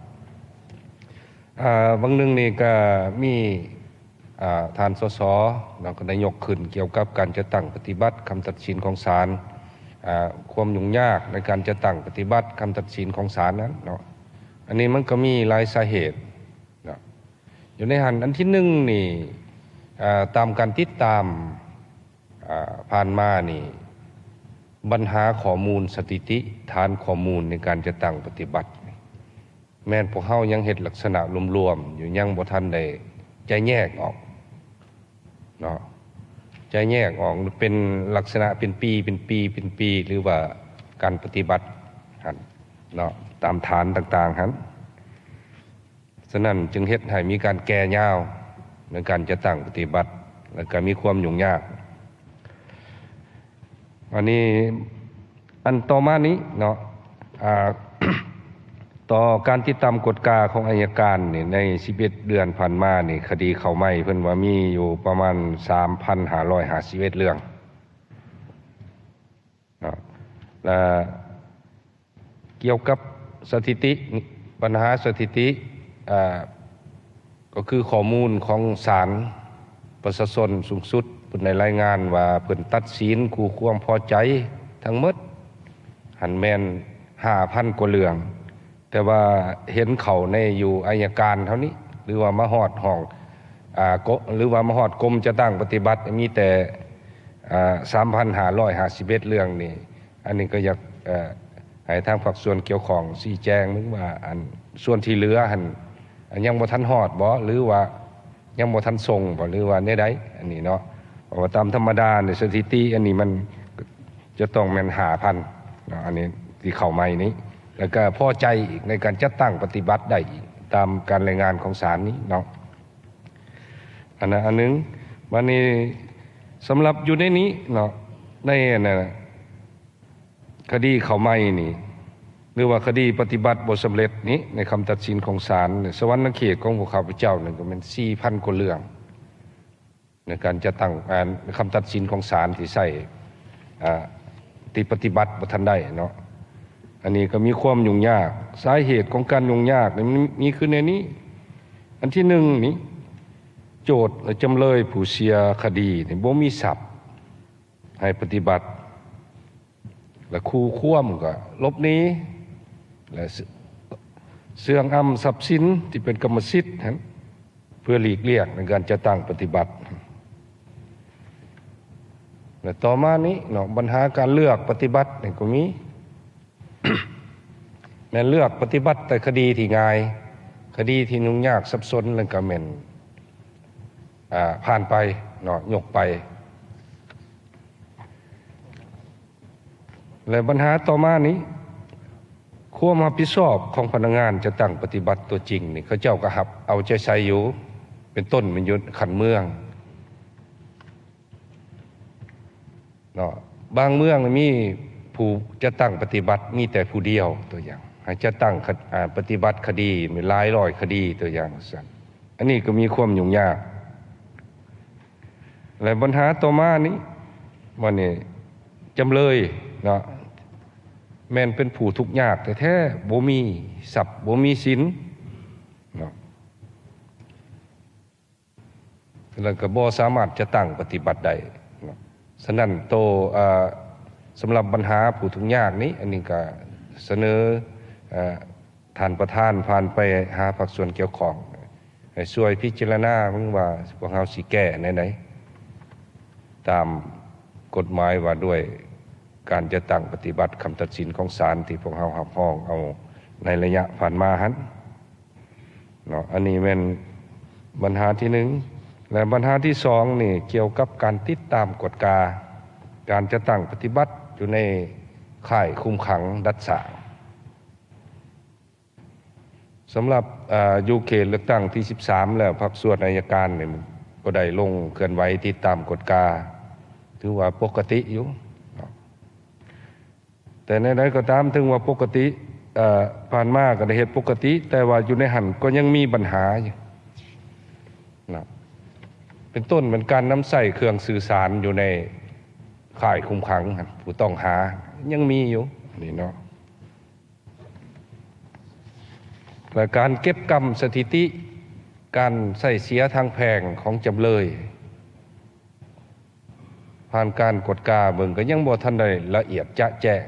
ເອີ ຫວ່າງໜຶ່ງນີ້ກໍມີ ອ່າ ທ່ານ ສສ ເນາະ ກໍໄດ້ຍົກຂຶ້ນກ່ຽວກັບການຈັດຕັ້ງປະຕິບັດຄຳຕັດສິນຂອງສານ ອ່າ ຄວາມຫຍຸ້ງຍາກໃນການຈັດຕັ້ງປະຕິບັດຄຳຕັດສິນຂອງສານນັ້ນເນາະ. ອັນນີ້ມັນກໍມີຫຼາຍສາເຫດເນາະ ຢູ່ໃນຫັ້ນ. ອັນທີໜຶ່ງນີ້ ອ່າ ຕາມການຕິດຕາມ ອ່າ ຜ່ານມານີ້ ບັນຫາຂໍ້ມູນສະຖິຕິ, ຖານຂໍ້ມູນໃນການຈັດຕັ້ງປະຕິບັດ ແມ່ນພວກເຮົາຍັງເຮັດລັກສະນະລວມໆຢູ່, ຍັງບໍ່ທັນໄດ້ຈະແຍກອອກເນາະ, ຈະແຍກອອກເປັນລັກສະນະເປັນປີ ເປັນປີ ເປັນປີ ຫຼືວ່າການປະຕິບັດຫັ້ນເນາະ, ຕາມຖານຕ່າງໆຫັ້ນ. ສະນັ້ນຈຶ່ງເຮັດໃຫ້ມີການແກ່ຍາວໃນການຈັດຕັ້ງປະຕິບັດ ແລະ ກໍມີຄວາມຫຍຸ້ງຍາກ. ອັນນີ້ ອັນຕໍ່ມານີ້ເນາະ ອາ ຕໍ່ການຕິດຕາມກວດກາຂອງອັຍການນີ້ ໃນສິບເອັດເດືອນຜ່ານມານີ້ ຄະດີເຂົ້າໃໝ່ເພິ່ນວ່າມີຢູ່ປະມານສາມພັນຫ້າຮ້ອຍຫ້າສິບເອັດເລື່ອງເນາະ ແລະ ກ່ຽວກັບສະຖິຕິ, ບັນຫາສະຖິຕິ ອາ ກໍຄືຂໍ້ມູນຂອງສານປະຊາຊົນສູງສຸດ ເພິ່ນໄດ້ລາຍງານວ່າເພິ່ນຕັດສິນຄູ່ຄວາມພໍໃຈທັງໝົດຫັ້ນແມ່ນຫ້າພັນກວ່າເລື່ອງ, ແຕ່ວ່າເຫັນເຂົ້າໃນຢູ່ອັຍການເທົ່ານີ້ ຫຼືວ່າມາຮອດຫ້ອງ ອາ ກໍ ຫຼືວ່າມາຮອດກົມຈັດຕັ້ງປະຕິບັດ ມີແຕ່ ອາ ສາມພັນຫ້າຮ້ອຍຫ້າສິບເອັດເລື່ອງນີ້. ອັນນີ້ກໍຢາກ ເອີ ໃຫ້ທາງພາກສ່ວນກ່ຽວຂ້ອງຊີ້ແຈງເບິ່ງວ່າ ອັນສ່ວນທີ່ເຫຼືອຫັ້ນ ອັນຍັງບໍ່ທັນຮອດບໍ່ ຫຼືວ່າຍັງບໍ່ທັນສົ່ງບໍ່ ຫຼືວ່າແນວໃດ ອັນນີ້ເນາະ. ເພາະວ່າຕາມທຳມະດານີ້ ສະຖິຕິອັນນີ້ມັນຈະຕ້ອງແມ່ນຫ້າພັນເນາະ, ອັນນີ້ທີ່ເຂົ້າໃໝ່ນີ້ ແລ້ວກໍພໍໃຈອີກໃນການຈັດຕັ້ງປະຕິບັດໄດ້ອີກ ຕາມການລາຍງານຂອງສານນີ້ເນາະ. ອັນນັ້ນອັນໜຶ່ງ. ບັດນີ້ສຳລັບຢູ່ໃນນີ້ເນາະ ໃນອັນນັ້ນ ຄະດີເຂົ້າໃໝ່ນີ້ ຫຼືວ່າຄະດີປະຕິບັດບໍ່ສຳເລັດນີ້ ໃນຄຳຕັດສິນຂອງສານ ໃນສະຫວັນນະເຂດຂອງພວກຂ້າພະເຈົ້ານັ້ນ ກໍແມ່ນສີ່ພັນກວ່າເລື່ອງ ໃນການຈັດຕັ້ງ ອາ ຄຳຕັດສິນຂອງສານທີ່ໃຊ້ ອາ ທີ່ປະຕິບັດບໍ່ທັນໄດ້ເນາະ. ອັນນີ້ກໍມີຄວາມຫຍຸ້ງຍາກ. ສາເຫດຂອງການຫຍຸ້ງຍາກນີ້ ມັນມີຄືແນວນີ້. ອັນທີໜຶ່ງນີ້ ໂຈດ ແລະ ຈຳເລີຍຜູ້ເສຍຄະດີນີ້ ບໍ່ມີຊັບໃຫ້ປະຕິບັດ ແລະ ຄູ່ຄວມກໍຫຼົບໜີ ແລະ ເຊື່ອງອຳຊັບສິນທີ່ເປັນກຳມະສິດຫັ້ນ ເພື່ອຫຼີກລ່ຽງໃນການຈັດຕັ້ງປະຕິບັດ. ແລະ ຕໍ່ມານີ້ເນາະ ບັນຫາການເລືອກປະຕິບັດນີ້ກໍມີ ແມ່ນເລືອກປະຕິບັດແຕ່ຄະດີທີ່ງ່າຍ, ຄະດີທີ່ຫຍຸ້ງຍາກສັບສົນນັ້ນກໍແມ່ນ ອາ ຜ່ານໄປເນາະ, ຍົກໄປ. ແລະ ບັນຫາຕໍ່ມານີ້ ຄວາມຮັບຜິດຊອບຂອງພະນັກງານຈັດຕັ້ງປະຕິບັດຕົວຈິງນີ້ ເຂົາເຈົ້າກໍຮັບເອົາໃຈໃສ່ຢູ່, ເປັນຕົ້ນແມ່ນຢູ່ຂັ້ນເມືອງເນາະ, ບາງເມືອງມີຜູ້ຈັດຕັ້ງປະຕິບັດມີແຕ່ຜູ້ດຽວ ຕົວຢ່າງ ໃຫ້ຈັດຕັ້ງ ອາ ປະຕິບັດຄະດີຫຼາຍຮ້ອຍຄະດີ ຕົວຢ່າງຊັ້ນ, ອັນນີ້ກໍມີຄວາມຫຍຸ້ງຍາກ. ແລະ ບັນຫາຕໍ່ມານີ້ ບັດນີ້ ຈຳເລີຍເນາະ ແມ່ນເປັນຜູ້ທຸກຍາກແທ້ໆ ບໍ່ມີຊັບ ບໍ່ມີສິນເນາະ ແລ້ວກໍບໍ່ສາມາດຈັດຕັ້ງປະຕິບັດໄດ້ເນາະ. ສະນັ້ນໂຕ ເອີ ສຳລັບບັນຫາຜູ້ທຸກຍາກນີ້ ອັນນີ້ກໍສະເໜີ ເອີ ທ່ານປະທານຜ່ານໄປຫາພາກສ່ວນກ່ຽວຂ້ອງ ໃຫ້ຊ່ວຍພິຈາລະນາເບິ່ງວ່າພວກເຮົາຊິແກ້ແນວໃດ ຕາມກົດໝາຍວ່າດ້ວຍການຈັດຕັ້ງປະຕິບັດຄຳຕັດສິນຂອງສານທີ່ພວກເຮົາຮັບຮອງເອົາໃນໄລຍະຜ່ານມາຫັ້ນເນາະ. ອັນນີ້ແມ່ນບັນຫາທີໜຶ່ງ ແລະ ບັນຫາທີສອງນີ້ກ່ຽວກັບການຕິດຕາມກວດກາການຈັດຕັ້ງປະຕິບັດຢູ່ໃນຄ້າຍຄຸມຂັງດັດສ້າງ. ສຳລັບ ເອີ ຢູ່ເຂດເລືອກຕັ້ງທີສິບສາມແລ້ວ ພາກສ່ວນໄອຍະການນີ້ກໍໄດ້ລົງເຄື່ອນໄຫວຕິດຕາມກວດກາ ຖືວ່າປົກກະຕິຢູ່ເນາະ. ແຕ່ແນວໃດກໍຕາມ ເຖິງວ່າປົກກະຕິ ເອີ ຜ່ານມາກໍໄດ້ເຮັດປົກກະຕິ ແຕ່ວ່າຢູ່ໃນຫັ້ນກໍຍັງມີບັນຫາຢູ່ເນາະ, ເປັນຕົ້ນແມ່ນການນຳໃຊ້ເຄື່ອງສື່ສານຢູ່ໃນຄ້າຍຄຸມຂັງຫັ້ນ ຜູ້ຕ້ອງຫາຍັງມີຢູ່ນີ້ເນາະ. ແລະ ການເກັບກຳສະຖິຕິການໃຊ້ເສຍທາງແພ່ງຂອງຈຳເລີຍ ຜ່ານການກວດກາເບິ່ງກໍຍັງບໍ່ທັນໄດ້ລະອຽດຈະແຈ້ງ.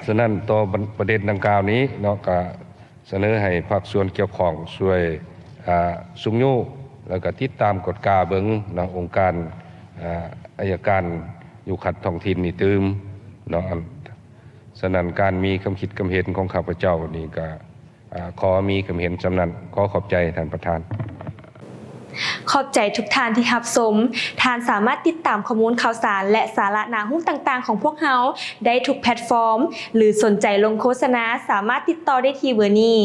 ສະນັ້ນຕໍ່ບັນ ປະເດັນດັ່ງກ່າວນີ້ເນາະ ກໍສະເໜີໃຫ້ພາກສ່ວນກ່ຽວຂ້ອງຊ່ວຍ ອາ ຊຸກຍູ້ ແລ້ວກໍຕິດຕາມກວດກາເບິ່ງເນາະ, ອົງການ ອາ ອັຍການຢູ່ຂັ້ນທ້ອງຖິ່ນນີ້ຕື່ມເນາະ. ສະນັ້ນ ການມີຄຳຄິດຄຳເຫັນຂອງຂ້າພະເຈົ້ານີ້ກະ ອາ ຂໍມີຄຳເຫັນສ່ຳນັ້ນ. ຂໍຂອບໃຈທ່ານປະທານ. ຂອບໃຈທຸກທ່ານທີ່ຮັບຊົມ. ທ່ານສາມາດຕິດຕາມຂໍ້ມູນຂ່າວສານ ແລະ ສາລະໜ້າຮູ້ຕ່າງໆຂອງພວກເຮົາໄດ້ທຸກແພລດຟອມ ຫຼື ສົນໃຈລົງໂຄສະນາ ສາມາດຕິດຕໍ່ໄດ້ທີ່ເບີນີ້.